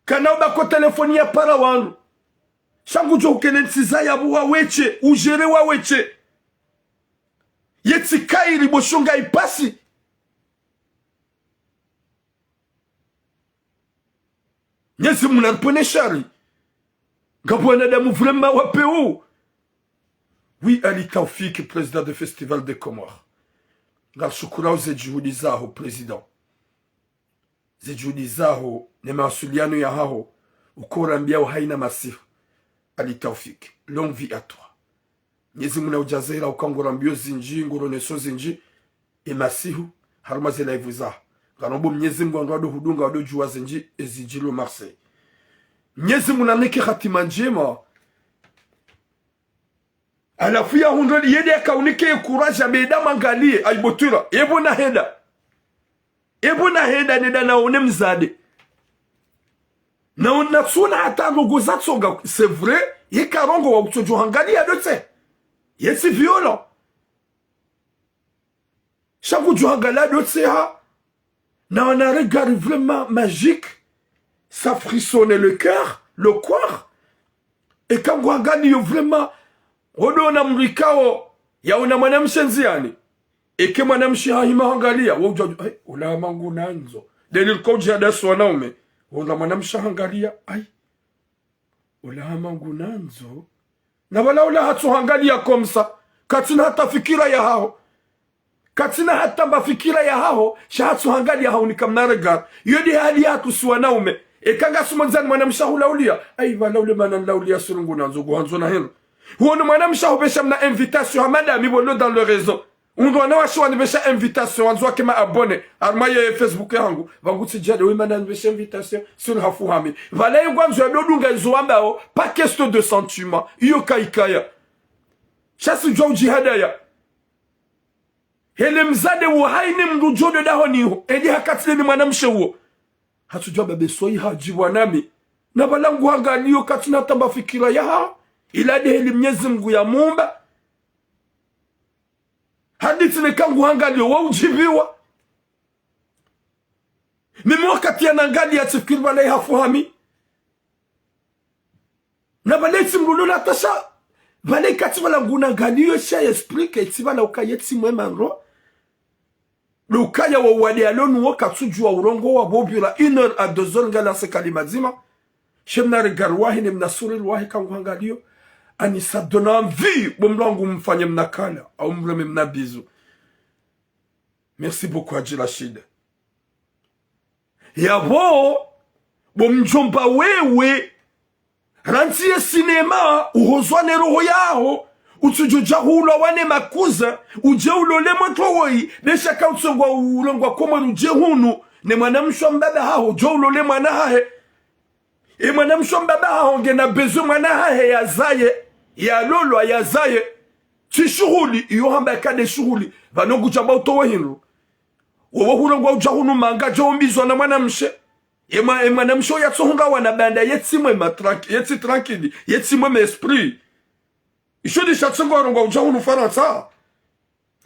Kana ubako telefoni ya para wandru. Sha ngudjo ukene ntsiza yapvo wawe she, u gérer wawe she. Yetsi kairi bo shonga ipasi. Mnyezi Mungu naripvwene shari. Ngapvo wanadamu vraiment wa peu. Oui, Ali Taoufik, président de Festival des Comores. Ngarishukuru ze juhudi zaho, président. Ze juhudi zaho, ne mawasiliano yahaho, uko urambiyao haina masihu. Ali Taoufik, longue vie à toi. Mnyezi Mungu naudjaze heri uka ngurambiyo zindji, nguroneso zindji, e masihu, harumwa ze live zaho. Ngarombo Mnyezi Mungu ndo ado hudunga, ado djuwa zindji, ezidjilo Marseille. Mnyezi Mungu nanike hatima ndjema. Halafu ya hundro yende yaka unike courage ya beda mangaliye, ayi Botwira. Epvo nahenda. Epvo nahenda nenda naone mdzadze. Na, natsuona hata ndrongoo zatsonga, c'est vrai, yeka rongowa kutsodjo hangaliya dotse. Yetsi violent. Sha kudjo hangaliya dotse ha. Na wana regard vraiment magique. Ça frissonne le cœur, le corps. Eka nguhangaliyo vraiment. Wodo ona mdru ikao, yaona mwanamshe ndziani. Eke mwanamshe hahima hangaliya, wo udja, ai, ola hama ngunandzo. Dalili ko udja dasi wanaume. Wola mwanamshe hangaliya, ai. Ola hama ngunandzo. Na pvala ola hatsu hangaliya comme ça. Katsina hata fikira yahaho. Katsina hata mba fikira yahaho, sha hatsu hangaliya hahunika mna regard. Iyo nde hali yahatru si wanaume. Eka ngasi mwandzani mwanamshe ahulauliya. Ai, pvala ule mana nilauliya suru ngunandzo nguhandzo na hindru. Huono mwanamshe ahupvesha mna invitation ha madame, bo lo dans le réseau. Undru wanawashe wanipvesha invitation, wandzo wake ma abonné. Harumwa ye Facebook yahangu. Pvangu tsi djade, we mana nipvesha invitation, suru hafuhami. Pvala ye ngwandzo ya dodunga izo wambao, pas question de sentiment. Iyo kayikaya. Sha si djuwa udjihadaya. Hele mdzadze wo haina mdru djo ndo dahoni ho, ende hakatsi ne mwanamshe wo. Hatsudjuwa babe soyi hadjibwa nami. Na pvala nguhangaliyo katsina hata mba fikira yaha. Ila nde heli Mnyezi Mungu yamuumba. Hadisi neka nguhangaliyo wa udjiviwa. Mimi wakati yanangaliya tsifikiri pvala ihafuhami. Na pvala itsi mdru lo la tasha. Pvala ikatsi pvala ngunangaliyo sha esprit ke itsi pvala uka yetsi mwema ndro. Lo ukaya wo wade alo nuwo katsudjuwa urongowa pvo pvira une heure à deux heures ngala se kalima dzima. She mna regard wahe ne mna sourire wahe ka nguhangaliyo. Ani ça donne envie, bo mdru wangu mfanye mna kala, au mreme mna bisou. Merci beaucoup, Hadji Rachid. Yapvo, bo mdjomba wewe, rantsi ye sinema, uhozwa ne roho yaho, utsudjo dja hulwa wane makuza, udje ulole motro woyi, be sha ka utsongwa ulongwa komwe udje hunu, ne mwanamshe wa mbaba haho, djo ulole mwana hahe. E mwanamshe wa mbaba haho ngena besoin mwana hahe yazaye, yalolwa yazaye. Tsi shuhuli, iyo hamba yaka nde shuhuli, pvanu ngudjamba utowe hindru. Wowo hurongwa udja hunu manga djo umbizwa na mwanamshe. E mwa-, e mwanamshe oya tsohunga wana banda yetsi mwema tranq-, yetsi tranquille, yetsi mwema esprit. Isho ndisha tsongwa urongwa udja hunu Farantsa.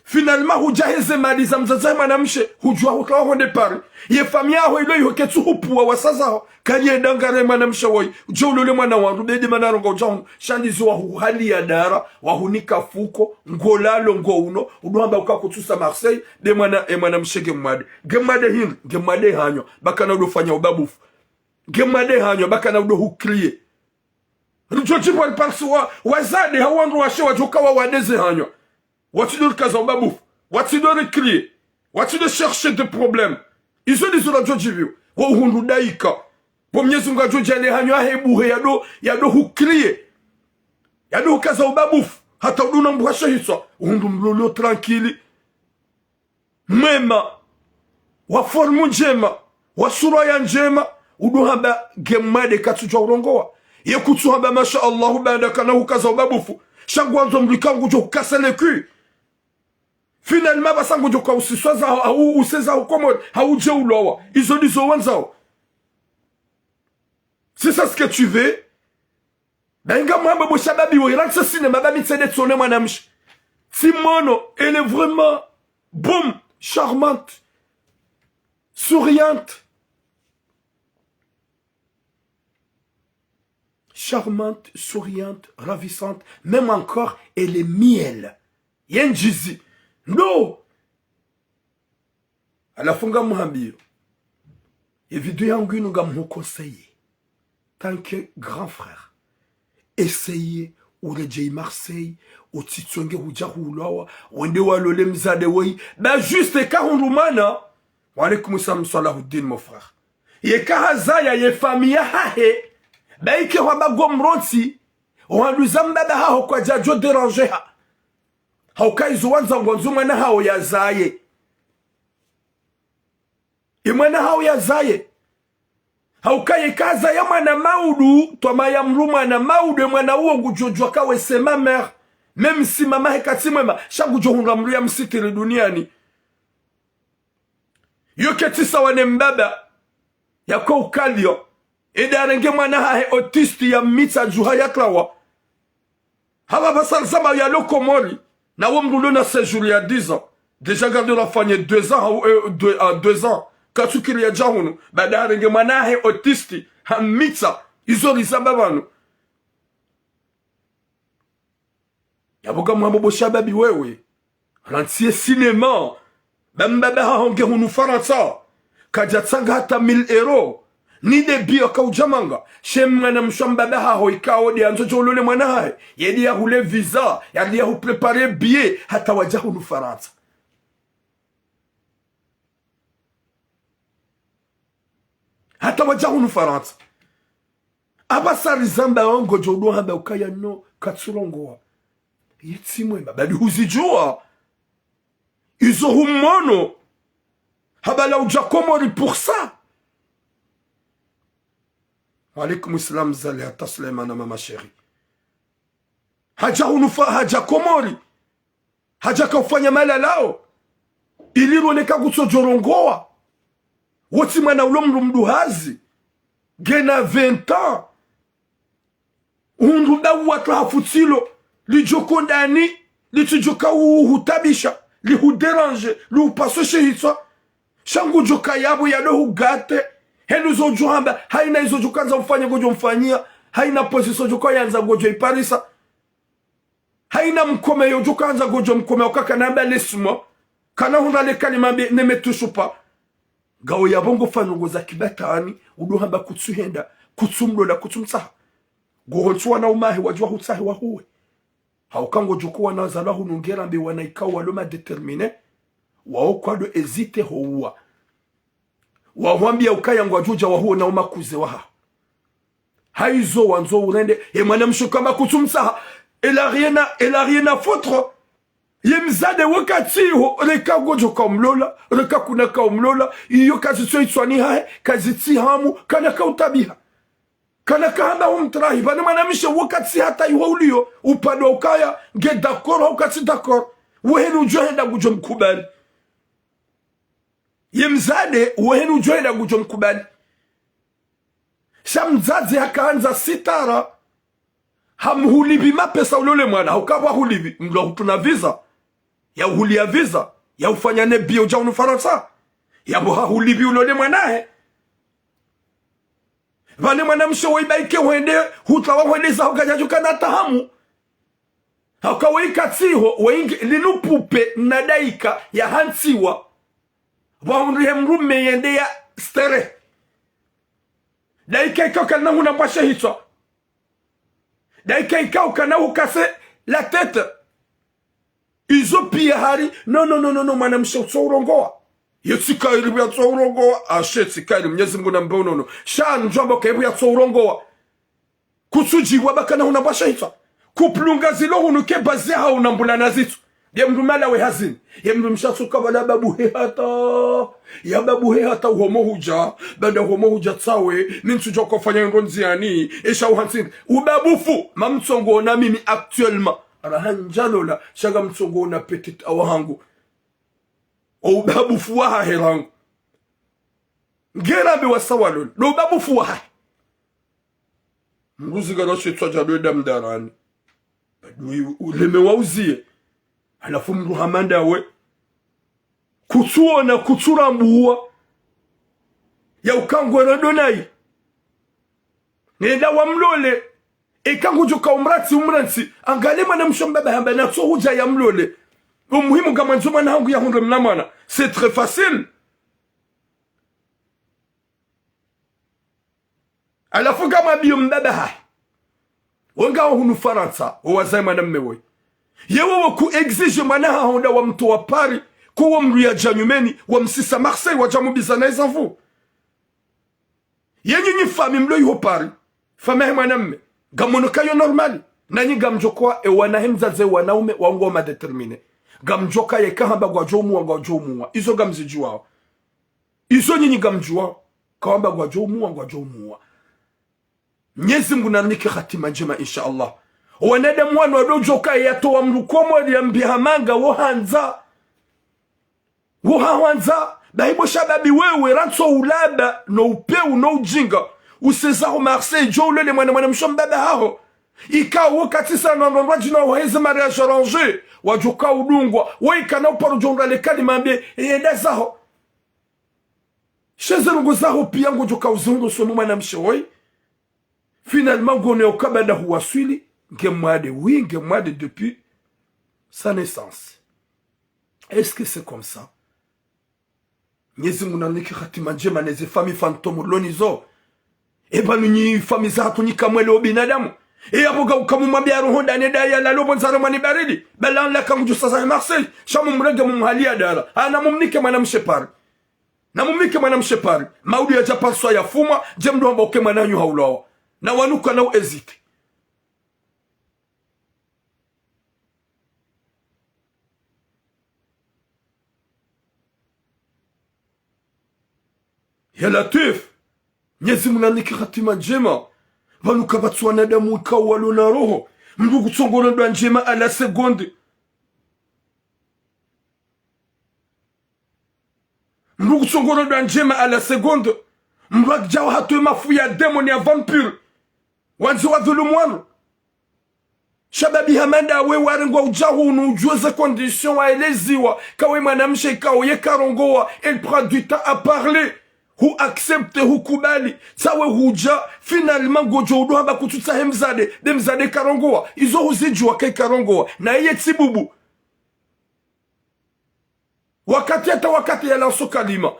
Finalement, hudja heze mali za mdzadze wahe mwanamshe, hudjuwa hutsaha hwende Paris. Ye famiyi yaho ilo iho ketsu hupvuwa wasaya zaho. Kaliye dangare mwanamshe woyi. Udje ulole mwana wandru, be de mana rongowa udja hunu. Sha ndizo wahuhaliya dara, wahunika fuko, ngo lalo ngo uno, udo hamba uka kutsusa Marseille, be mwana, e mwanamshe nge mwade. Nge mwade hindri, nge mwade hanywa, ba kana udo fanya ubabufu. Nge mwade hanywa, ba kana udo hucrie. Ridjo djipvwa riparisi wa, wadzadze, hau wandru washe wadjoka wawade ze hanywa. Watsi do rikaza ubabufu. Watsi do ricrie. Watsi do chercher des problèmes. Izo ndizo radjo djipviwa. Wo uhundru daika. Bo Mnyezi Mngu adjo djaaliya hanywa yahe buhe yado, yado hucrie. Yado hukaza ubabufu. Hata udo na mbwasha hitswa. Uhundru mlolo tranquille. Mwema, wa forme ndjema, wa sura ya ndjema, udo hamba nge mwade katsudjuwa urongowa. Ye kutsu hamba masha Allahu baanda kana hukaza ubabufu. Sha ngwandzo mdru ika ngudjo hukasa le cul. Finalement, basa ngudjo ka usiswa zaho, hau use zaho Komori, hau udje ulowa. Izo ndizo wandzao. C'est ça ce que tu veux? Ba inga mwamba bo shababi wo, irantsi cinéma, ba mi tsende tsone mwanamshe. Tsi mono, elle est vraiment, boum, charmante, souriante. Charmante, souriante, ravissante, même encore, elle est miel. Ye ndjizi. Ndo. Halafu ngamhambiyo, ye video yangu inu ngamhuconseiller. Tant que grand frère, essaye uredjeyi Marseille, utsitsonge hudja hulowa, wende walole mdzadze woyi. Ba juste kahundru mwana. Wa alaykum salam Salahuddin, mon frère. Yeka hazaya ye famiyi yahahe, ba ike hwamba ngo mrontsi, ohandru za mbaba haho kwadjadjo déranger ha. Hauka izo wandzao ngwandzo mwana hawo yazaye. Ye mwana hawo yazaye. Hauka yeka hazaya mwana maudu, twamaya mdru mwana maudu, ye mwana uwo ngudjo djuwa ka we c'est ma mère. Même si mama hahe katsi mwema, sha ngudjo hundra mdru yamsitiri duniani. Yo ketsi sawa ne mbaba, yako ukaliyo. Ede arenge mwana hahe autiste yammitsa djuha yatlawa. Hapvapvasa rizamba yalo Komori, na wo mdru ulo na séjour ya dix ans. Déjà garde l'enfant ya deux ans, hau, euh, deux, à deux ans. Katsukiri yadja hunu, baada harenge mwana hahe autiste, hammitsa, izo rizamba pvanu. Yapvo ngamwambo bo shababi wewe. Rantsi ye cinéma. Ba mbaba haho nge hunu Farantsa. Kadjatsanga hata mille euros. Ni de billet kaudjamanga. She mwanamshe wa mbaba haho ikao de yandzo djo ulole mwana hahe. Yedi yahule visa. Yedi yahu préparer billet. Hata wadja hunu Farantsa. Hata wadja hunu Farantsa. Apvasa rizamba wo ngodjo udo hamba ukaya no, katsurongowa. Ye tsi mwema, badi huzidjuwa. Izo humono. Hapvala udja Komori pour ça. Wa alaykum salam Zaliha Suleimana, mama chérie. Hadja hunu Fa-, hadja Komori. Hadja kaufanya malalao. Ili rone ka kutsodjo rongowa. Wo tsi mwana ulo mdru mduhazi. Ngena vingt ans. Uhundru dawa twaha futsilo. Lidjo kondani. Litsidjo ka uhutabisha. Lihu déranger. Lihu pasoshe hitswa. Sha ngudjo ka yapvo yado hugate. Henu zo djo hamba. Haina izo djo kandza ufanye ngodjo mfanyia. Haina position djo ka yandza ngodjo iparisa. Haina mkomeyo djo kandza ngodjo mkomeya uka kana hamba laisse-moi. Kana hundra le kalima mbi, ne me touche pas. Ngawo yapvo ngo fanya ngo za kibatwani, udo hamba kutsuhenda, kutsumlola, kutsumtsaha. Ngo hontsi wanaume wahe wadjuwa hutsahe wahuwe. Hauka ngodjo ko wana wazalwa hunu ngera mbe wana ikao walo ma déterminés, wawo kwado hésiter ho uwa. Wahwambia ukaya ngwadjo udja wahuwe na wo makuze wahaho. Haizo wandzo urende, ye mwanamshe kamba kutsumtsaha, elle a rien à, elle a rien à foutre. Ye mdzadze wakati ho, reka ngodjo ka umlola, reka kuna ka umlola, iyo kazitso itswani hahe, kazitsi hamu, kana ka utabiha. Kana ka hamba umtrahi, pvani mwanamshe wakati hata iho uliyo, upvandwa ukaya, nge d'accord, hau katsi d'accord. Weheni udjo henda ngudjo mkubali. Ye mdzadze, weheni udjo henda ngudjo mkubali. Sha mdzadze haka handza sitara, hamhulipvi mapesa ulole mwana, hauka pvwa hulipvi, mdru wa hutruna visa. Ya uhulia visa, ya ufanya ne billet udja hunu Farantsa. Yapvo hahulipvi ulole mwanahe. Pvane mwanamshe woyi ba ike hwende, hutlawa hwende zaho kadjadjuka na tahamu. Hauka woyi katsiho, woyi nge, linu pupe na daika ya hantsiwa. Pvwa hundru he mdrume yende ya stere. Daika ikao kana huna mbwashe hitswa. Daika ikao kana hukase la tête. Izo piya hari, no, no, no, no, no, mwanamshe utso urongowa. Yo tsi kairi pvya tso urongowa, ashe tsi kairi, Mnyezi Mngu nambe unono. Sha ndjwamba kairi pvya tso urongowa. Kutsudjiwa ba kana huna mbwashe hitswa. Kuplunga zilo hunu ke bazi ha una mbula na zitsu. Ye mdru mala we hazini. Ye mdru mshatsu kabala babu he hata. Ya babu he hata uhomo hudja. Banda uhomo hudja tsawe. Mi ntsudjo kofanya ndronzi yani. Esha uhantsini. Ubabufu. Ma mtsongo na mimi actuellement. Raha ndjalola. Sha nga mtsongo na petite awa hangu. O ubabufu wahahe rangu. Ngera mbe wasa walole. No ubabufu wahahe. Mbuzi ngalo shitswa dja lweda mdarani. Badu uleme wa uziye. Halafu mdru hama ndawe. Kutsuona, kutsurambuwa. Ya ukangwe rado nayi. Nenda wa mlole. Eka ngudjo ka umratsi, umratsi. Angalie mwanamshe mbaba hamba natso hudja ya mlole. Umuhimu nga mwandzo mwana hangu ya hundre mna mwana. C'est très facile. Halafu ngamwambiyo mbaba hahe. Wo ngawo hunu Farantsa, wo wazaye mwanamme woyi. Ye wowo ku exige mwana haho nda wa mtowa Paris, ko wo mdru yadja nyumeni, wa msisa Marseille, wadja mubiza na ezanvu. Ye nyinyi fami mlo iho Paris, fami yahe mwanamme, ngamono kayo normal. Nanyi ngamdjokowa e wana he mdzadze wanaume wangu wa ma déterminé. Ngamdjoka yeka hamba ngwadjo umuwa, ngwadjo umuwa. Izo ngamzidjuwao. Izo nyinyi ngamdjuwao. Kawamba ngwadjo umuwa, ngwadjo umuwa. Mnyezi Mngu narinike hatima ndjema, insha Allah. Wanadamu wanu wadodjoka yatowa mdru Komori ya mbi hamanga wo handza. Wo hahwandza, bahi bo shababi wewe, rantso ulaba, no upeu, no ujinga. Usezaho Marseille, djo ulole mwana, mwanamshe mbaba haho. Ikao wo katsisa no ndrondro djina wo heze mariage arrangé. Wadjoka udungwa, wo ikana uparo djo undra le kalima mbi, yenda zaho. Sheze ndrongo zaho piya ngodjoka uzihundro somu mwanamshe woyi. Finalement, ngone ukabada huwaswili, nge mwade, oui, nge mwade depuis sa naissance. Est-ce que c'est comme ça? Mnyezi Mngu narinike hatima ndjema neze fami fantôme lonizo. Eba nunyi fami zahatru nyi kamwele o binadamu. E yapvo nga ukamumwambia roho ndani nda yalalo bo ndzara mwani baridi. Bala nla kangudjo saza he Marseille. Sha mumrenge mumhali ya dara. Ana mumnike mwanamshe Paris. Na mumnike mwanamshe Paris. Maudu yadja panswa yafumwa, dje mdru hamba uke mwananyu haulawa. Na wanuka na u hésité. Ya Latwif, Mnyezi Mngu narinike hatima ndjema. Pvanu kapvatsi wanadamu ikao walo na roho. Mdru kutsongona ndrwa ndjema à la seconde. Mdru kutsongona ndrwa ndjema à la seconde. Mdru akidjawa hatowe mafu ya démon ya vampire. Wandzi wadhulumu wanu. Shababi hama ndawe warengwa udja hunu udjuwe ze conditions waeleziwa. Kawe mwanamshe ikao ye karongowa. Elle prend du temps à parler. Hu accepte, hukubali. Tsawe hudja, finalement ngodjo udo hamba kutsutsahe mdzadze. Be mdzadze karongowa. Izo huzidjuwa ke karongowa. Na iye tsi bubu. Wakati hata wakati yalanso kalima.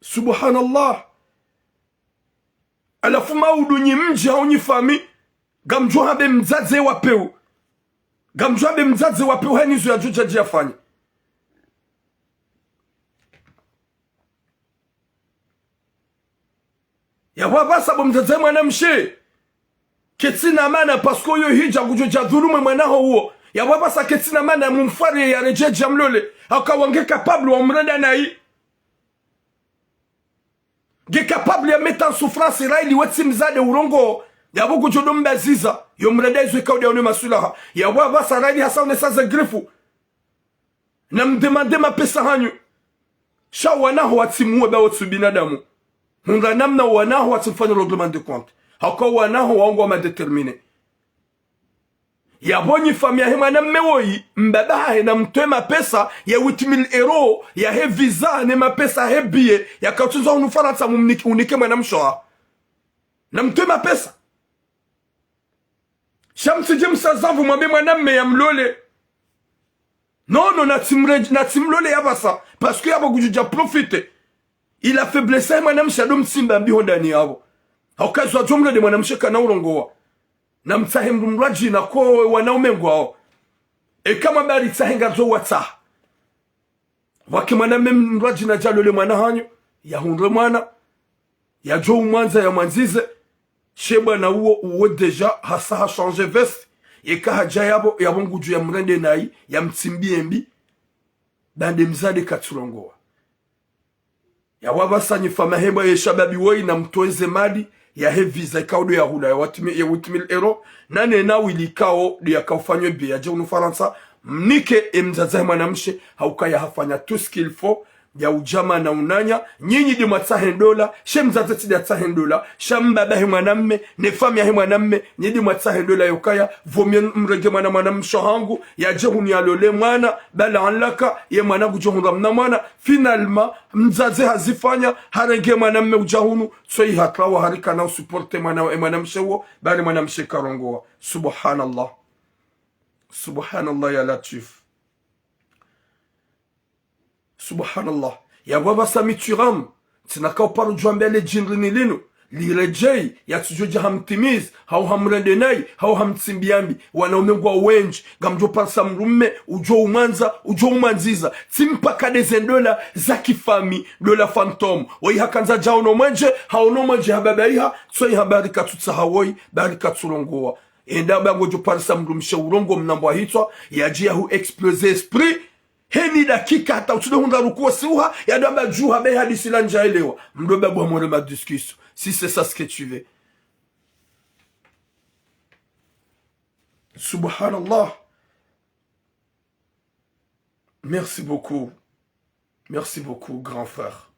Subhanallah. Halafu maudu nyi mdji hau nyi fami, ngamdjo hambe mdzadze wa peu. Ngamdjo hambe mdzadze wa peu heni zo yadjo djadji yafanye. Yapvo apvasa bo mdzadze mwanamshe. Ketsina mana, parce que oyo hidja ngudjo dja dhulumu mwana ho uwo. Yapvo apvasa ketsina mana mumfwari yaredjeyi yamlole. Haka wange capable wa umrenda nayi. Nge capable ya mettre en souffrance Raili wetsi mdzadze urongowa. Yapvo ngudjo do mbaziza. Yo mrenda izo ikao nde yaone maswilaha. Yapvo apvasa Raili hasa unesa ze grifu. Na mdemande mapesa hanyu. Sha wana ho watsi muwe ba wotsu binadamu. Hundra namna wana ho watsi mfanye règlement de compte. Haka wana ho wangu wa ma déterminé. Yapvo nyi famiyi yahe mwanamme woyi, mbaba hahe namtowe mapesa ya huit mille euros, yahe visa, ne mapesa yahe billet, yakatsundza hunu Farantsa mumnike, unike mwanamshe waho. Namtowe mapesa. Sha mtsidje msaza pvo mwambe mwanamme yamlole. Non, non, natsimre-, natsimlole yapvasa. Parce que yapvo kudjudja profiter. Il a faiblesse yahe mwanamshe ado mtsimba mbi hondani yapvo. Hauka zo wadjo mlole mwanamshe kana urongowa. Namtsahe mdru mdrwadjina ko wanaume ngwawo. Eka mwamba ritsahe ngazo watsaha. Pvwake mwanamme mdrwadjina yadje yalole mwana hanyu, yahundre mwana, yadjo umwandza yamwandzize, she bwana uwo, uwo déjà, hasa ha changer veste, yeka hadja yapvo, yapvo ngudjo yamrende nayi, yamtsimbiye mbi, bande mdzadze katsurongowa. Yapvo apvasa nyi famiyi yahe mwa ye shababi woyi namtowe ze mali, yahe visa ikao ndo yahula ya huit mille, ya huit mille euros, nane na wili ikao ndo yakao ufanywa billet yadje hunu Farantsa, mnike ye mdzadze wahe mwanamshe, hauka yahafanya tout ce qu'il faut, ya udjama na unanya, nyinyi nde mwatsahe ndola, she mdzadze tsi nde yatsahe ndola, sha mbaba hahe mwanamme, ne famiyi yahe mwanamme, nyinyi nde mwatsahe ndola yokaya, vaut mieux mrenge mwana mwanamshe wahangu, yadje hunu yalole mwana, bala anlaka, ye mwana ngudjo hundra mna mwana, finalement, mdzadze hazifanya, harenge mwanamme udja hunu, tsoyi hata wa harika na usupporter mwana, ye mwanamshe wo, bali mwanamshe karongowa. Subhanallah. Subhanallah ya Latwif. Subhanallah. Yapvo apvasa mi tsi ramu. Tsina kauparo djwambe le djindri ni linu. Liredjeyi, yatsudjo dja hamtimizi, hau hamrende nayi, hau hamtsimbiya mbi. Wanaume ngwawo wendji, ngamdjo parisa mdrumme, udjo umwandza, udjo umwandziza. Tsi mpaka nde ze ndola za kifamiyi, ndola fantôme. Woyi hakandza dja ono mwendje, haono mwendje hababaiha, tsoyi habari katsutsaha woyi, bari katsurongowa. Enda ba ngodjo parisa mdrumshe urongowe mna mbwa hitswa, yadje yahu exploser esprit. Heni dakika hata utsudjo hundra rukuwa siuha, yadjo amba djuha be hadisi la ndjaelewa. Mdo ba bwa more ma discussion. Si c'est ça ce que tu veux. Subhanallah. Merci beaucoup. Merci beaucoup, grand frère.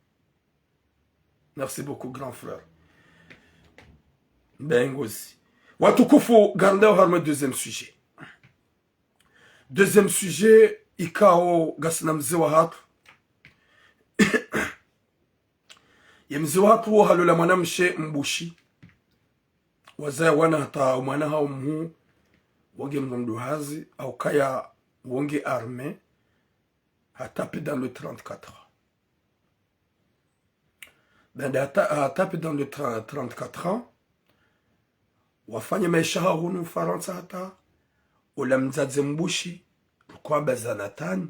Merci beaucoup, grand frère. Ben, ngozi. Watukufu, ngaridjao harumwa deuxième sujet. Deuxième sujet, ikao ngasina mze wahatru. Ye mze wahatru wo halola mwanamshe mbushi. Wazaya wana hata mwana hawo mhuu, wo nge mdru mduhazi, haukaya wo nge armé, ha tapé dans le trente-quatre ans. Baanda ha ta-, ha tapé dans le tra-, trente-quatre ans, wafanya maesha hawo hunu Farantsa hata, ola mdzadze mbushi, kwa bazana tani,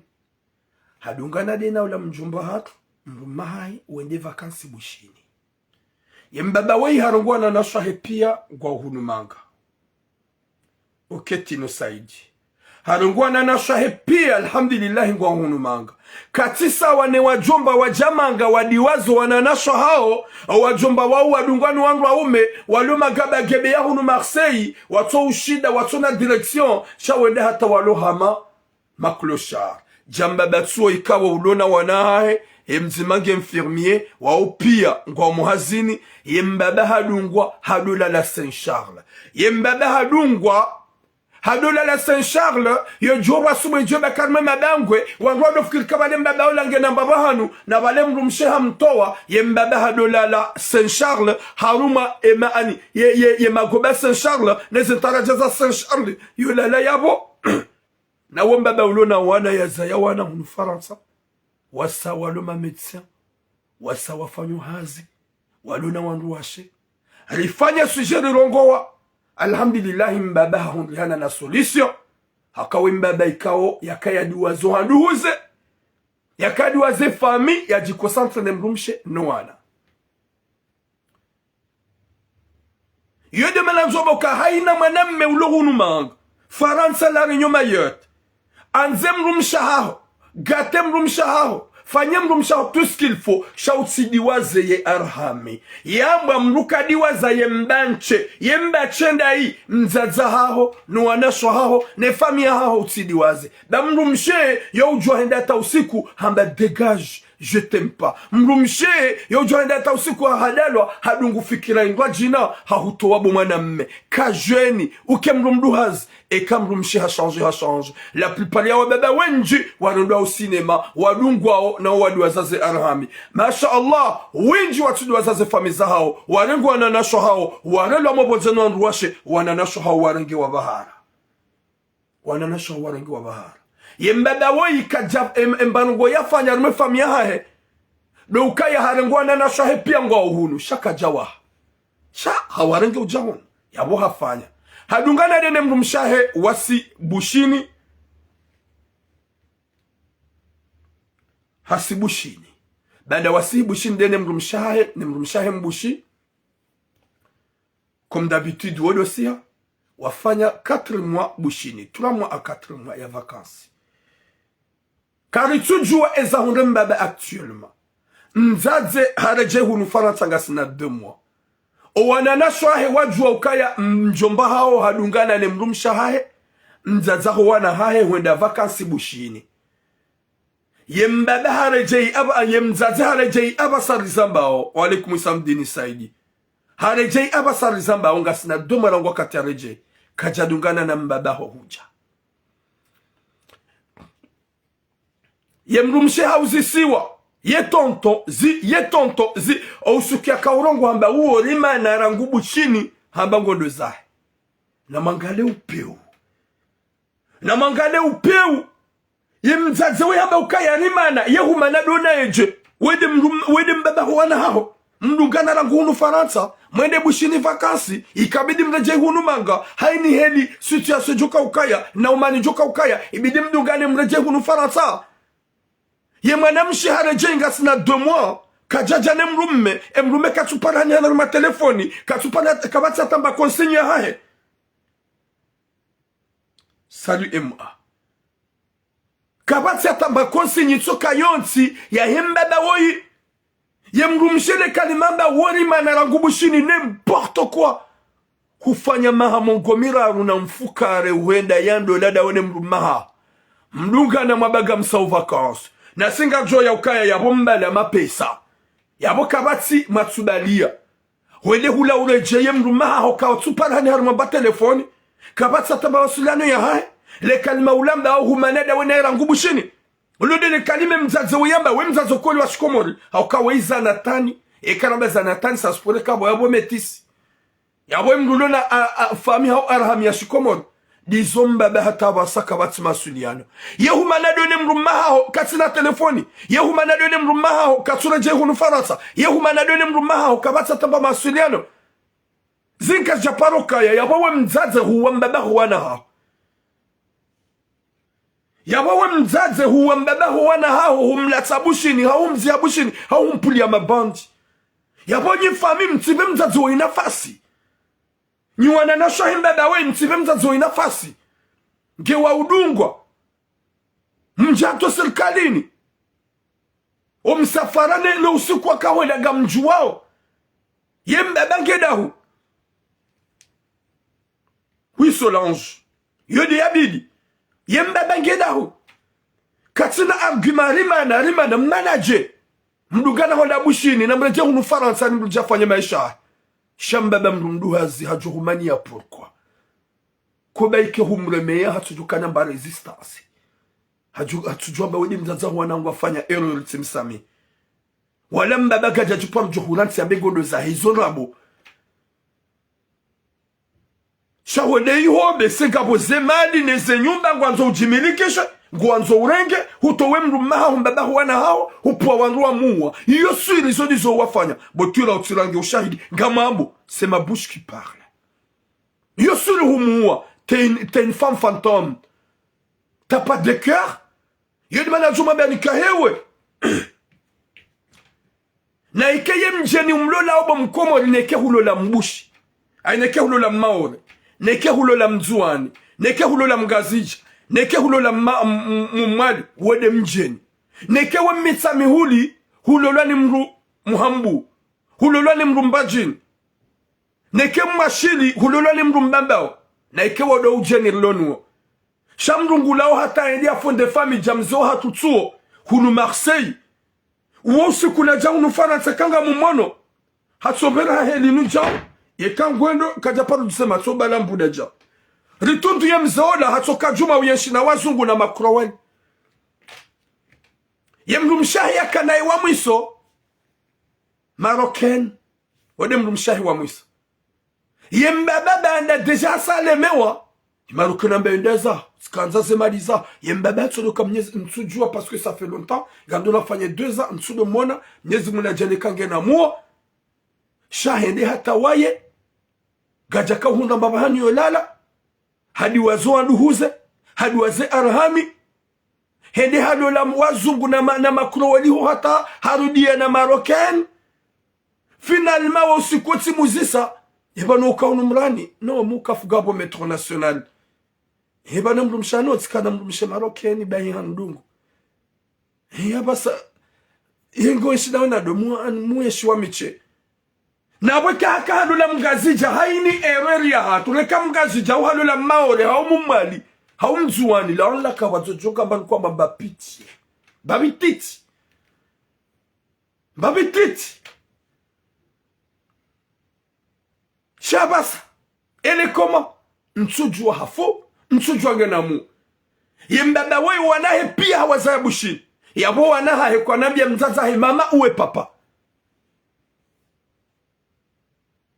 hadungana dena ola mdjomba hatru, mdrumme hahe, wende vacances Bushini. Ye mbaba woyi harongowa wananashe wahe piya ngwa hunu manga. Oketino Saidi. Harongowa wananashe wahe piya, alhamdulillahi, ngwa hunu manga. Katsi sawa ne wadjomba wadja manga wadiwazo wananashe wahawo, wadjomba wawo wadungwa ni wandru waume, walo magaba gebe ya hunu Marseille, watso ushinda, watsona direction, sha wende hata walo hama ma clochards. Djamba batsuwo ikawo ulona wana hahe, ye mdzima nge infirmier, wawo piya ngwao muhazini, ye mbaba hadungwa, hadolala Saint-Charles. Ye mbaba hadungwa, hadolala Saint-Charles, yo djo rwa subuhi djo baki harumwa mabangwe, wandru wado fikiri ka pvale mbaba ola ngena mbaba hanu, na pvale mdrumshe hamtowa, ye mbaba hadolala Saint-Charles, harumwa ye maani, ye, ye, ye magoba Saint-Charles, ne ze ntaradja za Saint-Charles, yo lala yapvo. Na wo mbaba ulona wana yazaya wana hunu Farantsa. Wasa walo ma médecins. Wasa wafanyao hazi. Walona wandru washe. Rifanya sujet rirongowa. Alhamdulillahi, mbaba hahundrihana na solution. Hakawe mbaba ikao yakaya diwazo handuhuze. Yakaya diwaze famille, yadji concentré ne mdrumshe no wana. Yo nde mana ndzo mba uka hayina mwanamme ulo hunu manga. Farantsa, La Réunion, Mayotte. Andze mdrumshe haho. Gâté mdrumshe haho. Fanye mdrumshe haho tout ce qu'il faut. Sha utsidiwaze ye arhami. Yambwa mdru kadiwaza ye mbanshe. Ye mbanshe ndayi? Mdzadze haho, no wanashe wahaho, ne famille yahaho utsidiwaze. Ba mdrumshe, yo udjua henda hata usiku, hamba dégage. Je t'aime pas. Mdrumshe, yo udjo henda hata usiku ha hadalwa, hadungu fikira indrwadjina, hahutowa bo mwanamme. Kajweni, uke mdru mduhazi, eka mdrumshe ha change, ha change. La plupart ya wababa wendji, warendwa au cinéma, wadungwao, na wadu wazaze arhami. Masha Allah, wendji watsu du wazaze fami zahao, warenge wananyasho hao, warelwa mopvondze no wandruwashe, wananyasho hao warenge wa bahara. Wananyasho hao warenge wa bahara. Ye mbaba woyi kadja, em-, emba ndrongo yafanya harumwa efamiyi yahahe. Ndo ukaya harenge wananyasho wahe piya ngwao hunu. Sha kadjawaha. Sha hawarenge udja hunu. Yapvo hafanya. Hadungana nde ne mdrumshe wahe wasi Bushini. Hasi Bushini. Baanda wasi Bushini nde ne mdrumshe wahe, ne mdrumshe wahe Mbushi. Comme d'habitude, wo ndo siha, wafanya quatre mois Bushini, trois mois à quatre mois ya vacances. Karitsudjuwa eza hundre mbaba actuellement. Mdzadze haredjeyi hunu Farantsa ngasina deux mois. Owananyasho wahe wadjuwa ukaya mdjomba hawo hadungana ne mdrumshe wahahe, mdzadze waho wana hahe hwenda vacances Bushini. Ye mbaba haredjeyi apva, ye mdzadze haredjeyi apvasa rizambao. Wa alaikum salam Dini Saidi. Haredjeyi apvasa rizambao ngasina deux mois rangu wakati haredjeyi. Kadjadungana na mbaba ho hudja. Ye mdrumshe hauzisiwa. Ye tonton, zi, ye tonton, zi. Ousuku yaka urongoa hamba uwo rimana rangu Bushini, hamba ngondo zahe. Namangalie upvewu. Namangalie upvewu. Ye mdzadze we hamba ukaya rimana, ye humana ndo naye dje. Wende mdrum-, wende mbaba ho wana haho. Mdungana rangu hunu Farantsa, mwende Bushini vacances, ikabidi mredjeyi hunu manga, hayini heli, situation djoka ukaya, na umani djoka ukaya, ibidi mdungane mredjeyi hunu Farantsa. Ye mwanamshe haredjeyi ngasina deux mois, kadjadja ne mdrumme, emdrumme katsupara hanyi hana harumwa telefoni, katsupara, kapvatsi hata mba consigne yahahe. Salut M A. Kapvatsi hata mba consigne itsoka yontsi yahe mbaba woyi. Ye mdrumshe le kalima hamba uwo rimana rangu Bushini, n'importe quoi. Hufanya maha mengo miraru na mfukare uhenda yando lala wene mdrumme wahaho. Mdungana mwabaga msao vacances. Na si ngadjo ya ukaya yapvo mbala mapesa. Yapvo kapvatsi mwatsubalia. Hwende hula uredjeyi ye mdrumme wahaho katsupara hanyi harumwa mba telefoni. Kapvatsi hata mba mawasiliano yahahe. Le kalima ulamba au humana ndawe naye rangu Bushini. Ulo nde le kalima mdzadze we yamba, we mdzadze kweli wa shikomori. Hauka we iza natani. Eka ramba za natani sa spore kapvo yapvo métis. Yapvo mdru ulo na, a, a, famiyi hau arhami ya shikomori. Ndizo mbaba hata pvasa kapvatsi mawasiliano. Ye humana ndo ne mdrumme wahaho, katsina telefoni. Ye humana ndo ne mdrumme wahaho, katsuredjeyi hunu Farantsa. Ye humana ndo ne mdrumme wahaho, kapvatsi hata mba mawasiliano. Zinu kazidja paro kaya, yapvo we mdzadze huwa mbaba ho wana haho. Yapvo we mdzadze huwa mbaba ho wana haho, humlatsa Bushini, hau humziha Bushini, hau humpulia mabandi. Yapvo nyi famiyi mtsipve mdzadze woyi nafasi. Nyi wananyasho wahe mbaba woyi mtsipve mdzadze woyi nafasi. Nge wa udungwa. Mdja to sirikalini. Omsafara ne, no usiku waka hwenda ngamdjuwao. Ye mbaba nge dahu. Oui, Solange. Yo nde yabidi. Ye mbaba nge dahu. Katsina argument, rimana, rimana, mana dje. Mdungana hwenda Bushini, na mredjeyi hunu Farantsa, ni mdru dja fanye maesha. Sha mbaba mdru mduhazi, hadjo humaniya pourquoi. Koba ike humremeya, hatsudjo kana mba résistance. Hadjo, hatsudjo amba wende mdzadze waho wana ngwafanya erreur tsimsamihi. Wala mbaba kadja djiparo djo hurantsi yambe ngondo zahe izo ndrabo. Sha hwende iho be se ngapvo ze mali ne ze nyumba ngwandzo udjimilikishe, ngwandzo urenge, hutowe mdrumme wahaho mbaba ho wana haho, hupvwa wandru wamuwa. Iyo swiri zo ndizo wafanya. Bo twira utsirange ushahidi, ngamwambo, c'est ma bouche qui parle. Iyo swiri humuwa, t'es une, t'es une femme fantôme. T'as pas de cœur ? Iyo nde mana djuma bani kahewe. Na ike ye mdjeni umlolao bo mkomori, neke hulola mbushi. Ayi neke hulola mmaore. Neke hulola mndzuani. Neke hulola mngazidja. Neke hulola mma-, m-, m-, mmwali. Wende mdjeni. Neke we mmitsamihuli, hulolwa ni mdru muhambu. Hulolwa ni mdru mbadjini. Neke mwashili, hulolwa ni mdru mbambao. Na ike wo ndo udjeni rilo nuwo. Sha mdru ngulao hata yendi yafunde famiyi dja mze wahatru tsuo, hunu Marseille. Uwo usiku nadja hunu Farantsa kanga mumono. Hatsopvera haheli nudja. Yeka ngwendo, kadja paro dusema tso bala mbuda dja. Ritundu ye mze ola, hatsoka djuma uyenshi na wazungu na makrowani. Ye mdrumshe wahe yakana ye wa mwiso. Marocaine. Wo nde mdrumshe wahe wa mwiso. Ye mbaba baanda déjà hasa halemewa. Ye Marocaine hamba yende za, tsikandza ze mali za. Ye mbaba hatsoloka Mnyezi, ntsudjua parce que ça fait longtemps. Ngando nafanye deux ans, ntsudo mwona. Mnyezi Mungu nadjaanlie ka ngena muo. Sha hende hata waye. Kadjaka uhundra mbaba hanyu yolala. Hadi wazo wanduhuze. Hadi waze arhami. Hende halola wazungu na ma-, na makrowani ho hata harudia na Marocaine. Finalement, wo usiku tsimuzisa. Eba no uka hunu mrani. No, muka fuga bo Métro National. Eba no mdrumshe ano, tsikana mdrumshe Marocaine, bahi handungu. Eba sa, yengo enshi na wena do, mu-, muenshi wa miche. Na bwe ka haka halola Mngazidja, hayini erreur yahatru, reka Mngazidja, uhalola Maore, hau Mumwali, hau Mndzuwani, la on la kawa dzojo kamba nkwa mba pitié. Mba bititi. Mba bititi. Sha basa, ele comment? Ntsudjua hafu, ntsudjua ngena muo. Ye mbaba woyi wana hahe pia hawazaya Bushini. Yapvo wana hahe kwanambia mdzadze hahe mama uwe papa.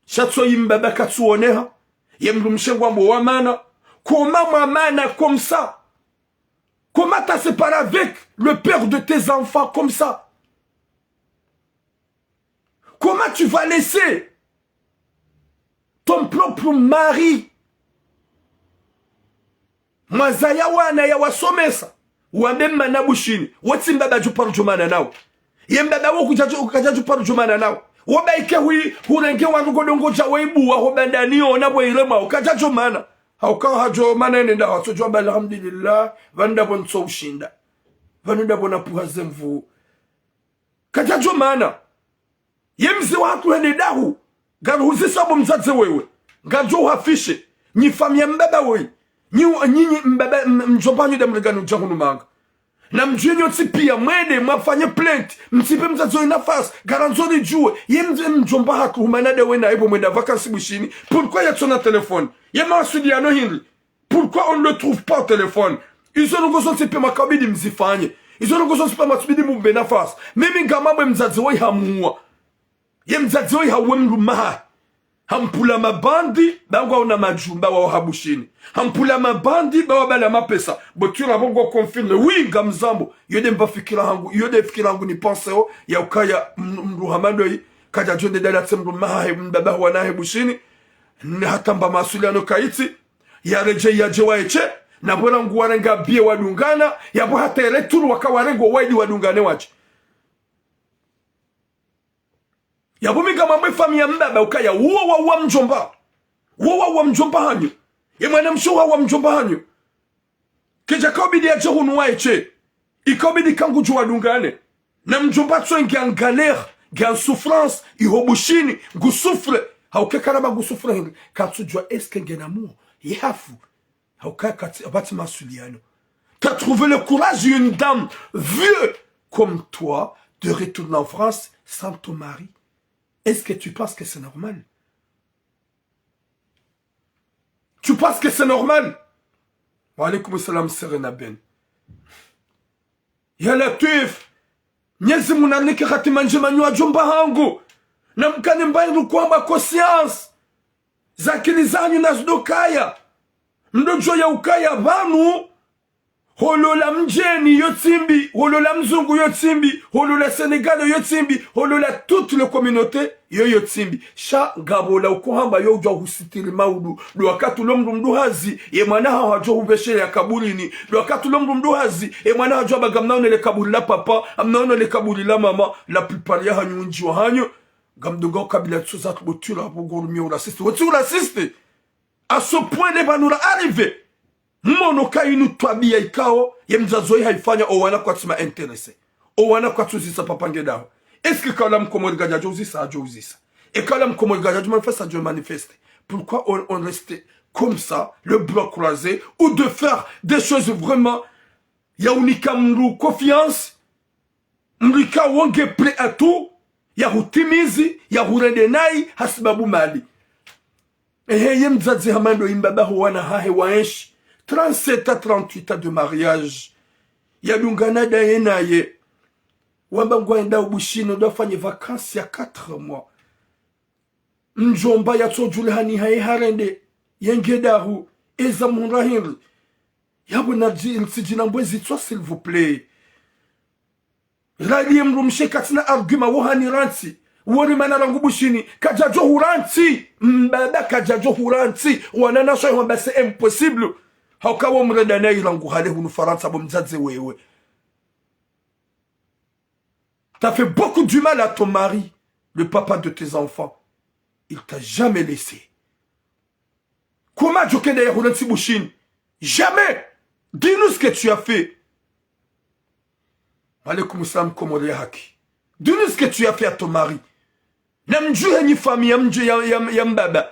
Sha tso yi mbaba katsuoneha. Ye mdrumshe ngwambo wa mana. Comment mwa mana comme ça? Comment t'as séparé avec le père de tes enfants comme ça? Comment tu vas laisser ton propre mari? Mwazaya wana yawasomesa. Wambe mana Bushini. Wo tsi mbaba djuparo djomana nawo. Ye mbaba wo kudja dju-, kadja djuparo djomana nawo. Wo baike hui, hurenge wandru ngodongo dja weibuwa, ho bandani yona bwe iremwa, wo kadja djomana. Hauka hadjomana ene ndaho, hatsodjua ba alhamdulillah, pvanu ndapvo ntso ushinda. Pvanu ndapvo napvuha ze nvuu. Kadja djomana. Ye mze wahatru hene dahu. Ngaruhuzisa bo mdzadze wewe. Ngadjo uhafishe. Nyi famiyi ya mbaba woyi. Nyi, nyi, nyi mbaba, m-, mdjomba hanyu nda mrengani udja hunu manga. Na mdjuwe nyontsi pia mwende mwafanye plainte. Mtsipve mdzadze woyi nafasi. Ngarandzo ridjuwe. Ye mze mdjomba hatru humana nde wena ebo mwenda vacances Bushini. Pourquoi yatsona téléphone? Ye mawasiliano hindri? Pourquoi on ne le trouve pas au téléphone? Izo ndrongo zontsi pia makabidi mzifanye. Izo ndrongo zontsi pia matsubidi mumbe nafasi. Mimi ngamambe mdzadze woyi hamuwa. Ye mdzadze woyi hauwe mdrume hahe. Hampvula mabandi, ba ngwaona madjumba wawo ha Bushini. Hampvula mabandi, ba wabala mapesa. Bo tsi ra bo ngo confirmé. Oui, ngamzambo. Iyo nde mba fikira hangu. Iyo nde fikira hangu ni pensé o. Ya ukaya m-, mdru hama ndoyi. Kadja djo nde dala tse mdrume hahe, mbaba wana hahe Bushini. Na hata mba mawasiliano kayitsi. Yaredjeyi yadje waeshe. Na bora ngu warenga biye wadungana. Yapvo hata ye retour waka warenga waidi wadungane wadje. Yapvo mi ngamambe famiyi ya mbaba ukaya, uwo wauwa mdjomba. Uwo wauwa mdjomba hanyu. Ye mwanamshe uwo wauwa mdjomba hanyu. Kedja kaubidi yadje hunu waeshe. Ikaubidi ka ngudjo wadungane. Na mdjomba tso nge en galère, nge en souffrance, iho Bushini, ngu souffre. Hauka karaba ngu souffre hindri. Katsudjua est-ce que ngena muo. Ye hafu. Hauka kati, pvatsi mawasiliano. T'as trouvé le courage, une dame vieux comme toi, de retourner en France sans ton mari? Est-ce que tu penses que c'est normal? Tu penses que c'est normal? Wa alaykum salam, Serena Ben. Ya Latwif, Mnyezi Mungu nanike hatima ndjema nyi wadjomba hangu. Na mkane mbayi rukwamba conscience. Zakili zanyu nazidokaya. Mdodjo ya ukaya pvanu. Holola mdjeni yo tsi mbi, holola mzungu yo tsi mbi, holola Sénégal yo tsi mbi, holola toute le communauté yo yo tsi mbi. Sha ngapvo ola uko hamba yo udjo husitiri maudu. Ndo wakati ulo mdru mdru hazi, ye mwana haho hadjo hupveshelea kaburini. Ndo wakati ulo mdru mdru hazi, ye mwana hadjo hamba ngamnaonele kaburi la papa, ngamnaonele kaburi la mama, la plupart ya hanyu undji wa hanyu. Ngamdunga ukabila tso za tubotula, apvo ngorumia u raciste. Wo tsi u raciste. À ce point, le pvanu ra arrivé. Mmono ka inu twabiya ikao, ye mdzadze woyi haifanya, o wana kwatsi ma intéressé. O wana kwatsu uzisa papa nge daho. Est-ce que ka ola mkomori ngadjadjo uzisa, hadjo uzisa? Eka ola mkomori ngadjadjo manifeste, hadjo manifeste. Pourquoi on, on reste comme ça, le bras croisé, ou de faire des choses vraiment, ya unika mdru confiance, Mdru ikao nge prêt à tout, yahutimizi, yahurende nayi, hasibabu mali. Ehe, ye mdzadze hama ndo imbaba ho wana hahe waenshi. Trente-sept à trente-huit ans de mariage. Yadungana ndaye naye. Wamba ngwaenda Bushini, ndo afanye vacances ya quatre mois. Mdjomba yatsodjulihani haye harende. Yenge dahu. Eza mhundra hindri. Yabo na dji-, ntsidjina mbwe zitswa, s'il vous plaît. Rali ye mdrumshe katsina argument wo hanirantsi. Wori mana rangu Bushini. Kadjadjo hurantsi. Mbaba kadjadjo hurantsi. Wananya swahi wamba c'est impossible. Hauka wo mrenda nayi rangu hale hunu Farantsa bo mdzadze wewe. T'as fait beaucoup du mal à ton mari, le papa de tes enfants. Il t'a jamais laissé. Comment djo kenda yahurantsi Bushini? Jamais. Dis-nous ce que tu as fait. Wa alaykum salam, Komori ya haki. Dis-nous ce que tu as fait à ton mari. Namdjuhe nyi famille ya mdju-, ya, ya, ya mbaba.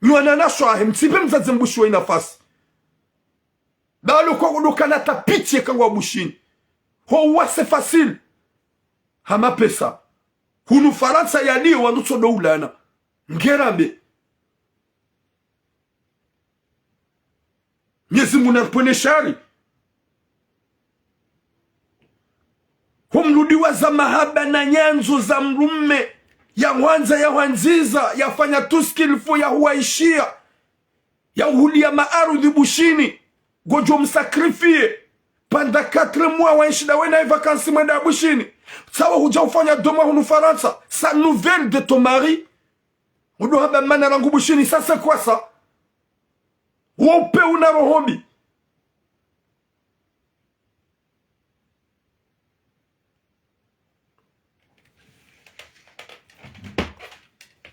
Nyi wananya swahi, mtsipve mdzadze mbushi wa nafasi. Balo kwa kudoka na tapitiye kangwa Bushini. Ho wa c'est facile. Ha mapesa. Hunu Farantsa yaliyo wandru tsodo ulana. Ngerambe. Mnyezi Mungu naripvwene shari. Ho mrudi wa za mahaba na nyandzo za mdrume. Yahwandza, yahwandziza, yafanya tout ce qu'il faut, yahuwaishiya. Yahuhuliya maarudhi Bushini. Ngodjo msacrifier. Pendant quatre mois, waenshi ndawe naye vacances mwenda Bushini. Tsawo hudja ufanya deux mois hunu Farantsa. Sa nouvelle de ton mari. Udo hamba mana rangu Bushini, ça c'est quoi ça? Wo upe una roho mbi.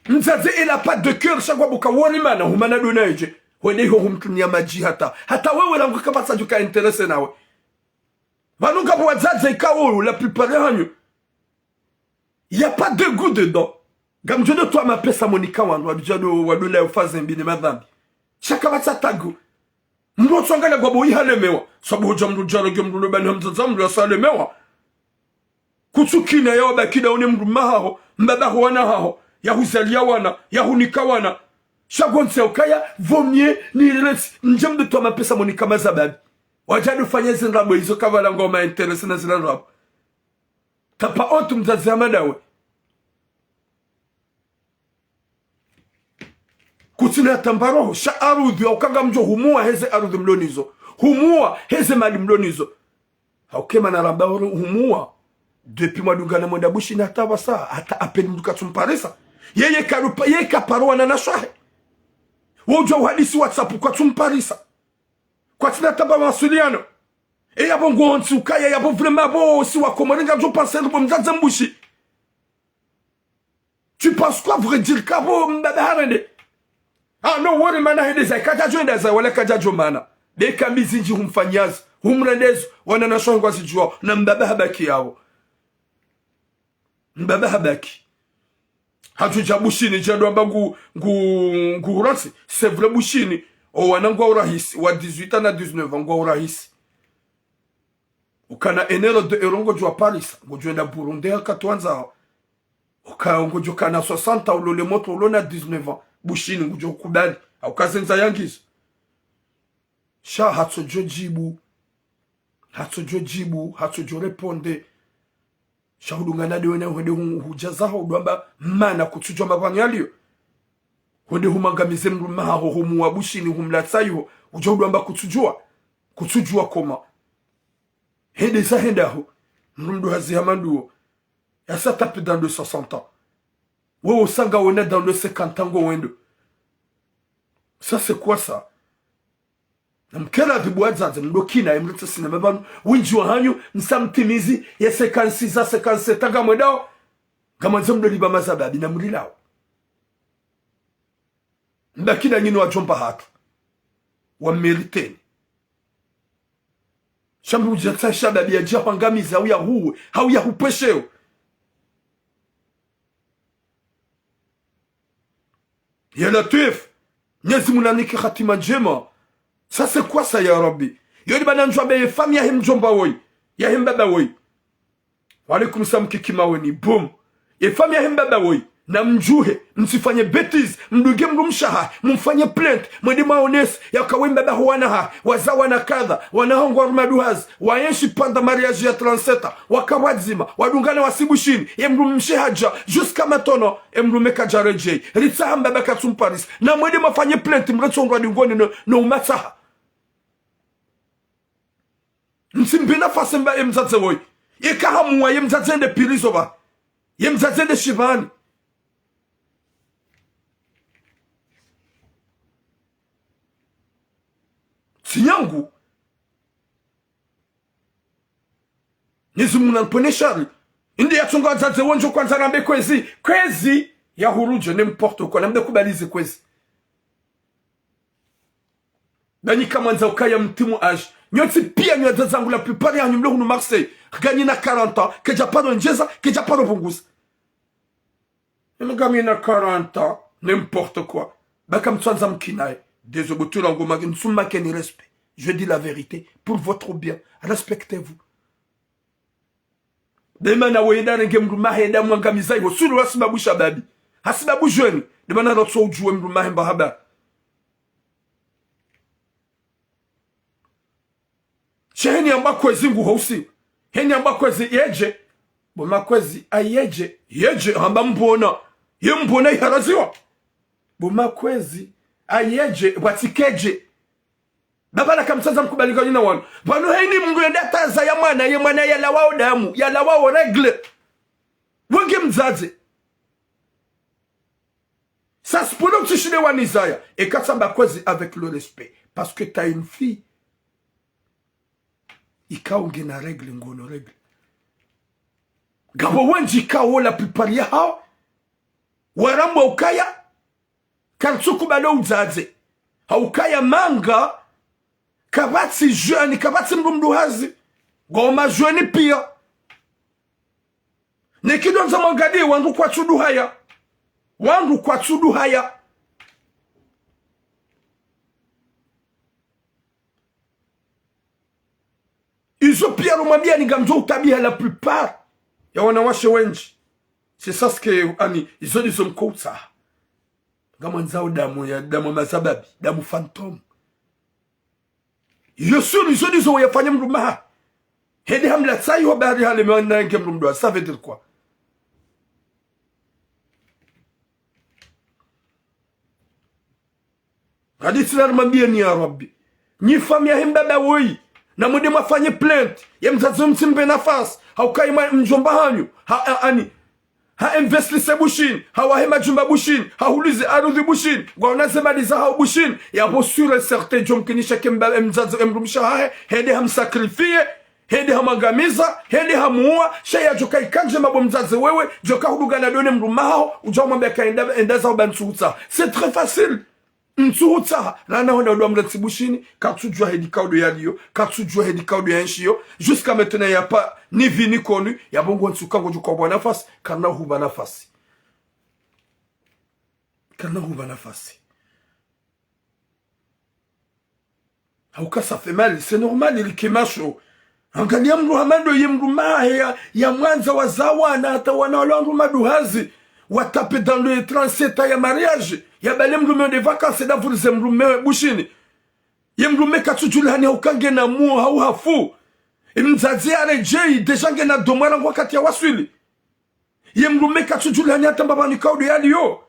Mdzadze il a pas de cœur, sha ngwa buka wori mana, humana dona edje. Hwende iho humtrunia madji hata. Hata wewe rangu kapvatsa djuka intéressé nawe. Pvanu ngapvo wadzadze ikao, la plupart ya hanyu. Y a pas de goût dedans. Ngamdjo ndo towa mapesa monika wandru, wadja ndo, wado la yo faze mbi ne madhambi. Sha kapvatsa tagu. Mdru otsongala ngwabo ihalemewa. Sabu hodja mdru djaro nge mdru lobani ha mdzadze mdru yasalemewa. Kutsukina ya wabakida one mdru mma haho, mbaba ho wana haho, yahuzaliya wana, yahunika wana. Sha ngontsi ya ukaya, vaut mieux, ni relance, ndje mdru towa mapesa monika mazababi. Wadja ndo fanya zi ndrabo izo kapvala ngo ma intéressé na zila ndrabo. Kapva ontu mdzadze hama ndawe. Kutsina tamba roho, sha arudhi, hauka ngamdjo humuwa heze arudhi mlo nizo. Humuwa heze mali mlo nizo. Hauka mana ramba ori humuwa. Depuis mwadungana mwenda Bushini hata pvasa, hata appel mdru katsumparisa. Yeye karupa, yeye kaparo wananya swahi. Wodja uhadisi WhatsApp kwatsumparisa. Kwatsina tamba mawasiliano. E yapvo ngontsi ukaya yapvo vraiment pvo si wa Komori ngamdjo penser bo mdzadze mbushi. Tu penses quoi vrai dire kapvo mbaba harende? Ah non, wori mana hende zayi kadjadjo enda zayi wala kadjadjo mana. Be kambi zindji humfanyazi, humrendezo, wananya swahi ngwazidjuwa, na mbaba habaki yapvo. Mbaba habaki. Hatsudja Bushini, djado amba ngu, ngu, ngu hurantsi. C'est vrai Bushini. O wana ngwa urahisi, wa dix-huit ans na dix-neuf ans, ngwa urahisi. Ukana un euro, deux euros ngodjo waparisa. Ngodjo enda Burundi haka twandza. Uka ngodjo kana soixante ans, ulo le moto, ulo na dix-neuf ans. Bushini, ngudjo kubali. Hauka zendza yangizo. Sha hatsodjo djibu. Hatsodjo djibu, hatsodjo répondre. Sha hudungana ndawe naye hwende hu-, hudja zaho, udo amba mana kutsudjuwa mapvanu yaliyo. Hwende humwangamize mdru mma haho, humuwa Bushini, humlatsa iho, udja udo amba kutsudjuwa. Kutsudjuwa koma. Hende za hende aho. Mdru mdru hazi hama nduwo. Yasa tape dans le soixante ans. Wewe usa ngawena dans le cinquante ans ngowendo. Ça c'est quoi ça? Namkere adhibu wadzadze, mdokina, emretse sinema pvanu, windji wa hanyu, msamtimizi, ye cinquante-six za cinquante-sept ngamwendao, ngamwandzo mdolipva mazababi na mlilawo. Mbakina nyinyi wadjomba hatru. Wa mériteni. Sha mdru udja tsa shababi yadja hwangamiza, hau yahuwe, hau yahupvesheo. Ya Latwif, Mnyezi Mungu nanike hatima ndjema. Ça c'est quoi ça, ya Rabbi? Yo ni bana ndjwa be ye fami yahe mdjomba woyi, yahe mbaba woyi. Wa alaikum salam, Kiki Maweni. Boom. Ye famiyi yahe mbaba woyi, namdjuhe, mtsifanye bêtise, mdunge mdrumshe wahahe, mumfanye plainte, mwende mwaonese, yaka we mbaba ho wana wahahe, wazaa wana kadha, wana wahahe ngwarumao duhazi, waenshi pendant mariage ya trente-sept ans, waka wadzima, wadungana wasi Bushini, ye mdrumshe hadja, jusqu'à maintenant, ye mdrume kadja redjeyi, ritsaha mbaba katsu mparisa, namwende mwafanye plainte, mretse ondrwa dingoni no, no umatsaha. Mtsimbe nafasi mba ye mdzadze woyi. Yeka hamuwa ye mdzadze yende prison ba. Ye mdzadze yende shivani. Tsi nyangu. Mnyezi Mungu nanipvonese shari. Inde yatsonga wadzadze wondjo kwandza rambe kwezi. Kwezi ya hurudje n'importe quoi. Namde kubalize kwezi. Nda nyi kamwandza ukaya mtimu âge. Nyontsi piya nyi wadzadze wangu la plupart yahanyu mlo hunu Marseille. Kanyina quarante ans, kedja paro ndjeza, kedja paro pvunguza. Inu ngamina quarante ans, n'importe quoi. Ba kamtsandza mkinaye. Désolé, bo tula ngoma, ntsumake ni respect. Je dis la vérité, pour votre bien. Respectez-vous. Demana weye nda renge mdrume wahe nda mwangamiza iho. Sulu hasibabu shababi. Hasibabu jeune. Demana rotso udjuwe mdrume wahe mba haba. Sha heni yamba kwezi nguhousi. Heni yamba kwezi yedje. Bo makwezi ayedje. Yedje hamba mbona. Ye mbona iharaziwa. Bo makwezi ayedje. Bwatsi kedje. Baba la kamtsandza mkubali kanyina wanu. Pvanu heni mdru yende hata yazaya mwana, ye mwana yalawao damu, yalawao règles. Wenge mdzadze. Ça se peut utsishinde wanizaya. Eka tsamba kwezi avec le respect. Parce que t'as une fille. Ikao ngena règles, ngono règles. Ngapvo wendji ikao la plupart yahao. Warambwa ukaya. Karitsukubali udzadze. Haukaya manga. Kapvatsi jeune, kapvatsi mdru mduhazi. Ngoma jeune piya. Nikidondza mwangaliye wandru kwatsu duhaya. Wandru kwatsu duhaya. Izo piya romwambiya ni ngamdjo utabiha la plupart ya wanawashe wendji. C'est ça ce que, ani, izo ndizo mko utsaha. Ngamwandzao damu ya, damu ya mazababi, damu fantôme. Iyo sulu izo ndizo weyafanya mdrume wahahe. Hende hamlatsa iho bahari hale mwana nge mdru mdru, ça veut dire quoi? Hadisi na rimwambiyeni ya Rabbi. Nyi famiyi yahe mbaba woyi. Namwende mwafanye plainte. Ye mdzadze mtsimbe nafasi. Haukaya mwa mdjomba hanyu. Ha, ha, ani. Ha investisse Bushini. Hawahe madjumba Bushini. Hahuluze arudhi Bushini. Ngwaona ze mali zahao Bushini. Yapvo sûr et certain djo mkinisha ke mba, mdzadze, mdrumshe wahahe. Hende hamsacrifier. Hende hamwangamiza, hende hamuwa, sha yadjoka ikandje mabo mdzadze wewe, djoka hudungana done mdrume wahaho, udja umwambe ka enda, enda zaho ba ntsuhutsaha. C'est très facile. Ntsuhutsaha, rana honda udwa mrentsi Bushini, katsudjua heli kaudo yaliyo, katsudjua heli kaudo yaenshiyo, jusqu'à maintenant il y a pas ni vu ni connu, yapvo ngo ntsuka ngodjo kwa bwa nafasi, kana hupva nafasi. Kana hupva nafasi. Hauka ça fait mal, c'est normal, ili kemasho. Angaliya mdru hama ndo ye mdrume wahahe ya, yamwandza wazaa wana, hata wana wala wandru maduhazi. Watape dans le trente-sept ans ya mariage. Yabale mdrume de vacances, ndapvurize mdrume Bushini. Ye mdrume katsudjulihani hauka ngena muo hau hafu. Ye mdzadze yaredjeyi, déjà ngena domwara ngo wakati yawaswili. Ye mdrume katsudjulihani hata mbapvani kaudo yaliyo.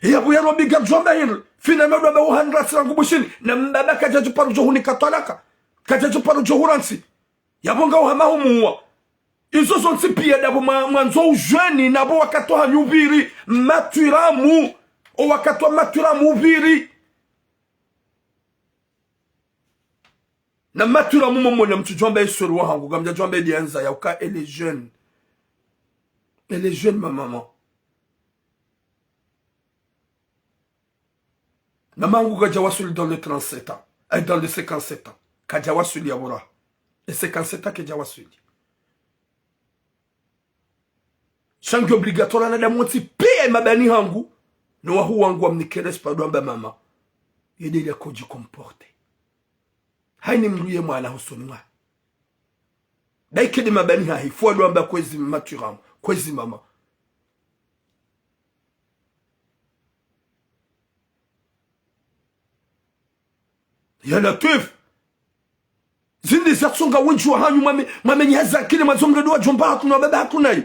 Yapvo ya Rabbi ngamdjwamba hindri. Finalement ndo amba uhandra sira ngu Bushini. Na mbaba kadjadjiparo djo hunika twalaka. Kadjadjiparo djo hurantsi. Yapvo nga uhama humuwa. Izo zontsi piya ndapvo mwa, mwandzo ujweni napvo wakati wahanyu upviri. Matwiramu. O wakati wa matwiramu upviri. Na matwiramu momo na mtsudjwamba ye sœur wahangu, ngamdjadjwamba ye dianza ya uka elle est jeune. Elle est jeune, ma maman. Mamangu kadjawaswili dans les trente-sept ans. Eh, dans les cinquante-sept ans. Kadjawaswili ya bora. E cinquante-sept ans kadjawaswili. Sha ngi obligatoire wanadamu wontsi piya ye mabani hangu, no wahuu wangu wamnike respect ndo wamba mama. Yedeli yakodji comporter. Hayini mdru ye mwana hosoni mwa. Daike de mabani hahe, fwa ndo amba kwezi maturamu, kwezi mama. Ya Latwif. Zindri zatsonga wendji wahanyu mwame, mwamenye hazi akili mwandzo mlendo wa djomba hatru na baba hatru nayi.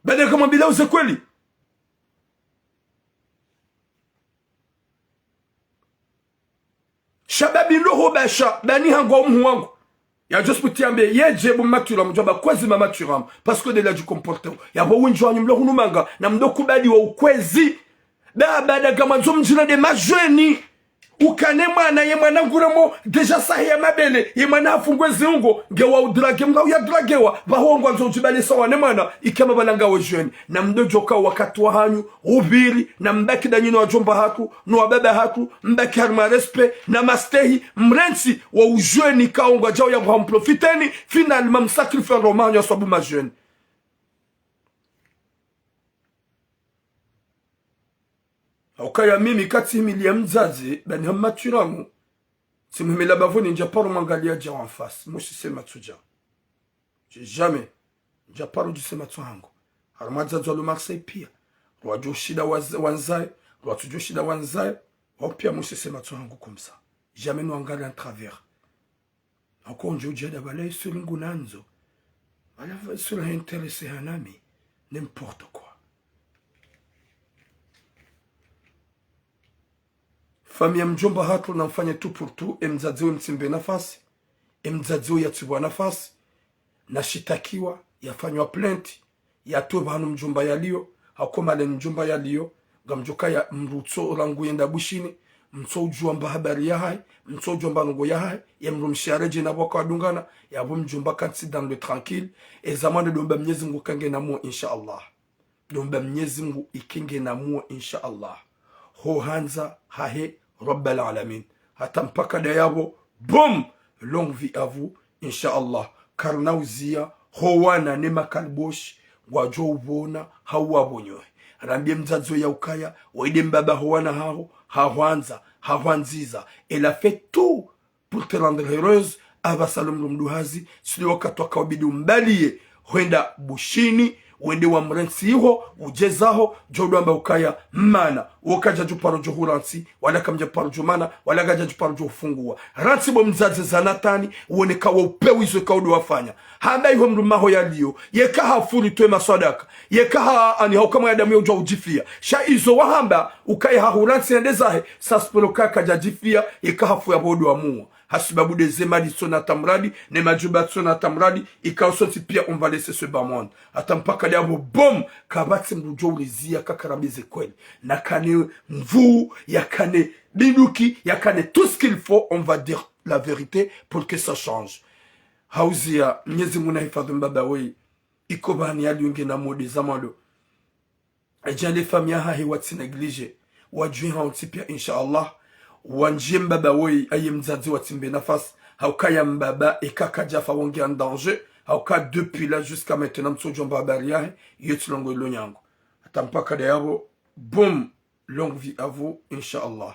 Baada kamwambila uze kweli. Shababi ndo ho basha, bani hangu wa umuhu wangu. Ya just kuti ambe, yedje bo maturamu, djwamba kwezi ma maturamu. Parce que de là du comportement. Ya bo wendji wanyu mlo hunu manga, na mdo kubali wa ukwezi. Baba daga mwandzo mdjina de majeunes. Ukane mwana, ye mwana nguremo, déjà sahi ya mabele, ye mwana hafungwe ziungo, nge wa udrage, mga uya dragewa, pvaho ngwandzo udjibalisa wane mwana, ikema pvala ngawe jeune. Na mdo djoka wakati wahanyu, upviri, na mbaki da nyinyi wa djomba hatru, no wa baba hatru, mbaki harimwa respect, na mastehi, mrentsi, wa ujeune, kao ngwadjao ya mwa mprofiteni, finalement msacrifier ndo mahanyu aswabu majeunes. Haukaya mimi katsi himili ya mdzadze, bani ha maturamu, tsi muhimila bapvuni ndja paro mwangalia dja wa en face, mushi sema tsudja. J'ai jamais. Ndja paro djisema tsu hangu. Harimwa wadzadze walo Marseille pia. Rwadjo shinda waz-, wandzaye, rwatsudjo shinda wandzaye, wao pia mushi sema tsu hangu comme ça. Jamais no angalia en travers. Hako ndjo udjada pvala isuri ngu nandzo. Pvala isuri ha intéressé hanami. N'importe quoi. Famille ya mdjomba hatru na mfanye tout pour tout, e mdzadze we mtsimbe nafasi, e mdzadze we yatsibwa nafasi, na shitakiwa, yafanywa plainte, yatwe pvanu mdjomba yaliyo, hako male mdjomba yaliyo, ngamdjoka ya mdru tso rangu yenda Bushini, mtso udjuwa mba habari yahahe, mtso udjuwa mba ndrongo yahahe, ye mdru mshe yaredje na pvwaka wadungana, yapvo mdjomba kantsi dans le tranquille, e zamani domba Mnyezi Mngu kange na muo, insha Allah. Domba Mnyezi Mngu ikinge na muo, insha Allah. Ho handza hahe Rabbal Alamin. Hata mpaka dayapvo, boum! Longue vie à vous, insha Allah. Karina uziya, ho wana ne makaliboshi, ngwadjo upvona, hau wapvonyohe. Rambie mdzadze ya ukaya, waye de mbaba ho wana haho, hahwandza, hahwandziza. Elle a fait tout pour te rendre heureuse, apvasa lo mdru mduhazi, sile wakati waka ubidi umbaliye, hwenda Bushini, wende wa mrentsi iho, udje zaho, djo udwamba ukaya, mana, wo kadja djuparo djo hurantsi, wala kamdja paro djo mana, wala kadja djuparo djo hufunguwa. Rantsi bo mdzadze za natani, uone kawa upewi zo ikao ndo wafanya. Hamba iho mdru maho yaliyo, yeka hafuri twe maswadaka, yeka ha ani hauka mwa ya damu ya udjwa udjifia. Sha izo wahamba, ukaya hahurantsi yende zahe, ça se peut ukaya kadja djifia, yeka hafu yapvo ndo wa muo. Hasibabu de ze mali tsona tamradi, ne majumba tsona tamradi, ikao sontsi pia on va laisser ce bas monde. Hata mpaka dayapvo, boum, kapvatsi mdru djo uliziya kakarambe ze kweli. Na kane mvu, ya kane binduki, ya kane tout ce qu'il faut, on va dire la vérité pour que ça change. Hauziya, Mnyezi Mngu na hifadhwi mbaba woyi. Iko pvahanu yaliyo nge na mode za mwando. Edja le famille yahahe watsi négligé. Wadjuwe hawontsi pia, insha Allah. Wandjiye mbaba woyi, aye mdzadze watsimbe nafasi. Haukaya mbaba, eka kadjafa wonge en danger. Hauka depuis là jusqu'à maintenant, mtso udjomba habari yahe. Iyo tsi ndrongo ilo nyangu. Hata mpaka dayapvo, boum, longue vie à vous, insha Allah.